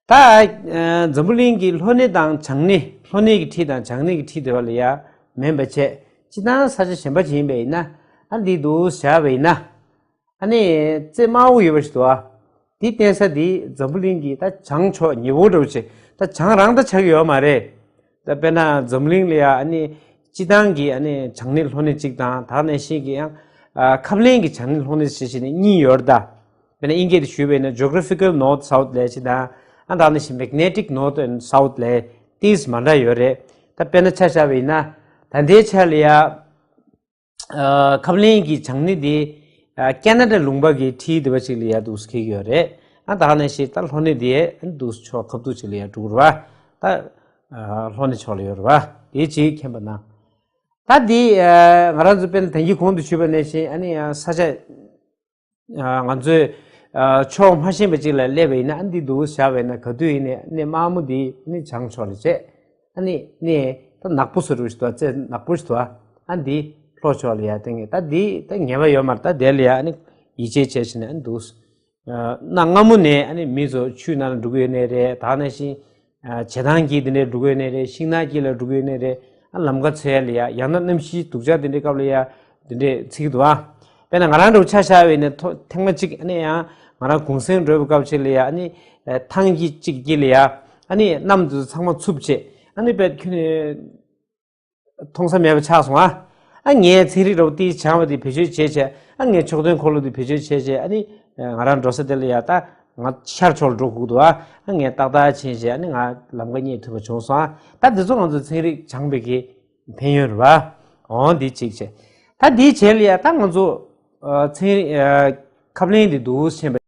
ད་ཨ་འཛམ་བུ་གླིང་གི་ལྷོ་སྣེ་དང་བྱང་སྣེ། ལྷོ་སྣེ་གི་འཁྲིས་དང་བྱང་སྣེ་གི་འཁྲིས་དེ་བ་ལ་ཡ་མིན་པ་བྱས། སྤྱིར་བཏང་ས་ཆ་གཞན་པ་ཅིག་ཡིན་པ་ཡིན་ན། ཨ་འདི་འདུག་བཞག་པ་ཡིན་ན། ཨ་ནི་རྩེ་དམར་པོ་ཡོད་པ་ཞིག་འདུག་ཨ། འདི་བསྟན་ས་འདི་འཛམ་བུ་གླིང་གི་ད་བྱང་ཕྱོགས་ཉེ་པོ་འདྲ་བོ་བྱས། ད་བྱང་རང་ད་ཆགས་ཀྱི་ཡོད་མ་རེད། ད་དཔེར་ན་འཛམ་གླིང་ལ་ཡ་ཨ་ནི་སྤྱིར་བཏང་གི་ཨ་ནི་བྱང་སྣེ་ལྷོ་སྣེ་གཅིག་དང་། ད་ག་ནང་བཞིན་གྱི་ཡང་ཨ་ཁབ་ལེན་གྱི་བྱང་སྣེ་ལྷོ་སྣེ་ཞེས་བྱས་ནས་གཉིས་ཡོད་རེད་ད། དཔེར་ན་དབྱིན་སྐད་དུ་ཞུས་པ་ཡིན་ན་geographical north south ལབ་ཅིག་དང་། ཨ་ད་ག་ནང་བཞིན་magnetic north and south ལབ་ཏིས་མ་འདྲ་ཡོད་རེད། ད་དཔེར་ན་ཆ་བཞག་པ་ཡིན་ན། ད་ལྟའི་ཆ་ལ་ཡ། ཨ་ཁབ་ལེན་གྱི་བྱང་སྣེ་དེ་ཨ་ཀ་ན་ཌ་ལུང་པ་གི་འཁྲིས་དེ་བ་ཅིག་ལ་ཡ་འདུག་སེ་འཁེལ་གྱི་ཡོད་རེད། ཨ་ད་ག་ནང་བཞིན་ད་ལྷོ་སྣེ་དེ་ཨ་འདུག་སེ་ཕྱོགས་ཁ་ཐུག་ཅིག་ལ་ཡ་འགྲོ་གི་རེད་བ། ད་ཨ་ལྷོ་སྣེ་ཕྱོགས་ལ་ཡོད་རེད་བ། དེ་ཅིག་མཁྱེན་པ་གནང་། ད་འདི་ཨ་ང་རང་ཚོ་དཔེར་ན་ད་གིན་གོང་དུ་ཞུས་པ་ནང་བཞིན་ཨ་ནི་ཡང་ས་ཆ། ཨ་ང་ཚོས་ཨ་ཕྱོགས་མ་ཤེས་པ་ཅིག་ལ་སླེབས་པ་ཡིན་ན། ཨ་འདི་འདུག་བཞག་པ་ཡིན་ན། ག་དུས་ཡིན་ནའི་ཨ་ནི་དམར་མོ་འདི་ཨ་ནི་བྱང་ཕྱོགས་ལ་བྱས། ཨ་ནི་ནི་ད་ནག་པོ་བཟོ་འདྲ་ཞིག་འདུག་རྩེ་ནག་པོ་ཞིག་འདུག་ཨ་འདི་ལྷོ་ཕྱོགས་ལ་ཡ་བསྟན་གྱི། ད་འདི་ད་ངེས་པ་ཡོད་མ་རེད། ད་དེ་ལ་ཡ་ཨ་ནི་ཡིད་ཆེས་བྱས་བྱས་ནས་ཨ་ནི་འདུག་གནའ་སྔ་མོ་ནས་ཨ་ནི་མི་ཚོ་ཆུའི་ནང་ལ་འགྲོ་གི་ཡོད་ནའི་རེད། ད་ག་ནང་བཞིན། ཨ་བྱེ་ཐང་དཀྱིལ་དེ་འདྲའི་འགྲོ་གི་ཡོད་ནའི་རེད། ཤིང་ནགས་དཀྱིལ་ལ་འགྲོ་གི་ཡོད་ནའི་རེད། ཨ་ལམ་ཁ་འཚོལ་ཡ་ལ་ཡ། ཡང་ན་གནམ་གཤིས་སྡུག་ཅག་དེ་འདྲའི་སྐབས་ལ་ཡ་དེ་འདྲས་འཚོལ་གྱི་འདུག་ཨ། དཔེར་ན་ང་རང་འདྲ་བོ་ཆ་བཞག་པ་ཡིན་ན། ཐོ་ཐེངས་མ་གཅིག་ཨ་ནི་ཡང་ང་རང་གུང་སེང་འགྲོ་བའི་སྐབས་ཅིག་ལ་ཡ། ཨ་ནི་ཨ་ཐང་གི་གཅིག་དཀྱིལ་ལ་ཡ། ཨ་ནི་གནམ་དེ་ཚོ་ཚང་མ་འཚུབ་བྱས། ཨ་ནི་དཔེ་ཁྱོན་ནས། མཐོང་ས་མེད་པ་ཆགས་སོང་ཨ། ཨ་ངས་ཚན་རིག་འདྲ་བོ་ཏིས་སྦྱངས་པ་དེ་བེད་སྤྱོད་བྱས་བྱས། ཨ་ངས་ཕྱོགས་མཐུན་འཁོར་ལོ་དེ་བེད་སྤྱོད་བྱས་བྱས། ཨ་ནི་ང་རང་འགྲོ་ས་དེ་ལ་ཡ་ད་ང་ཤར་ཕྱོགས་ལ་འགྲོ་དགོས་འདུག་ཨ། ཨ་ངས་ཏག་ཏག་ཕྱིན་བྱས། ཨ་ནི་ང་ལམ་ཁ་རྙེད་ཐུབ་པ་བྱུང་སོང་ཨ། ད་འདི་ཚོ་ང་ཚོ་ཚན་རིག་སྦྱངས་པའི་གི་ཕན་ཡོན་རེད་བ། འོ་འདི་གཅིག་བྱས། ད་དེའི་རྗེས་ལ་ཡ་ད་ང་ཚོ་ཨ་ཚན་ཨ་ཁབ་ལེན་དེ་འདུག་ཕྱིན་པ།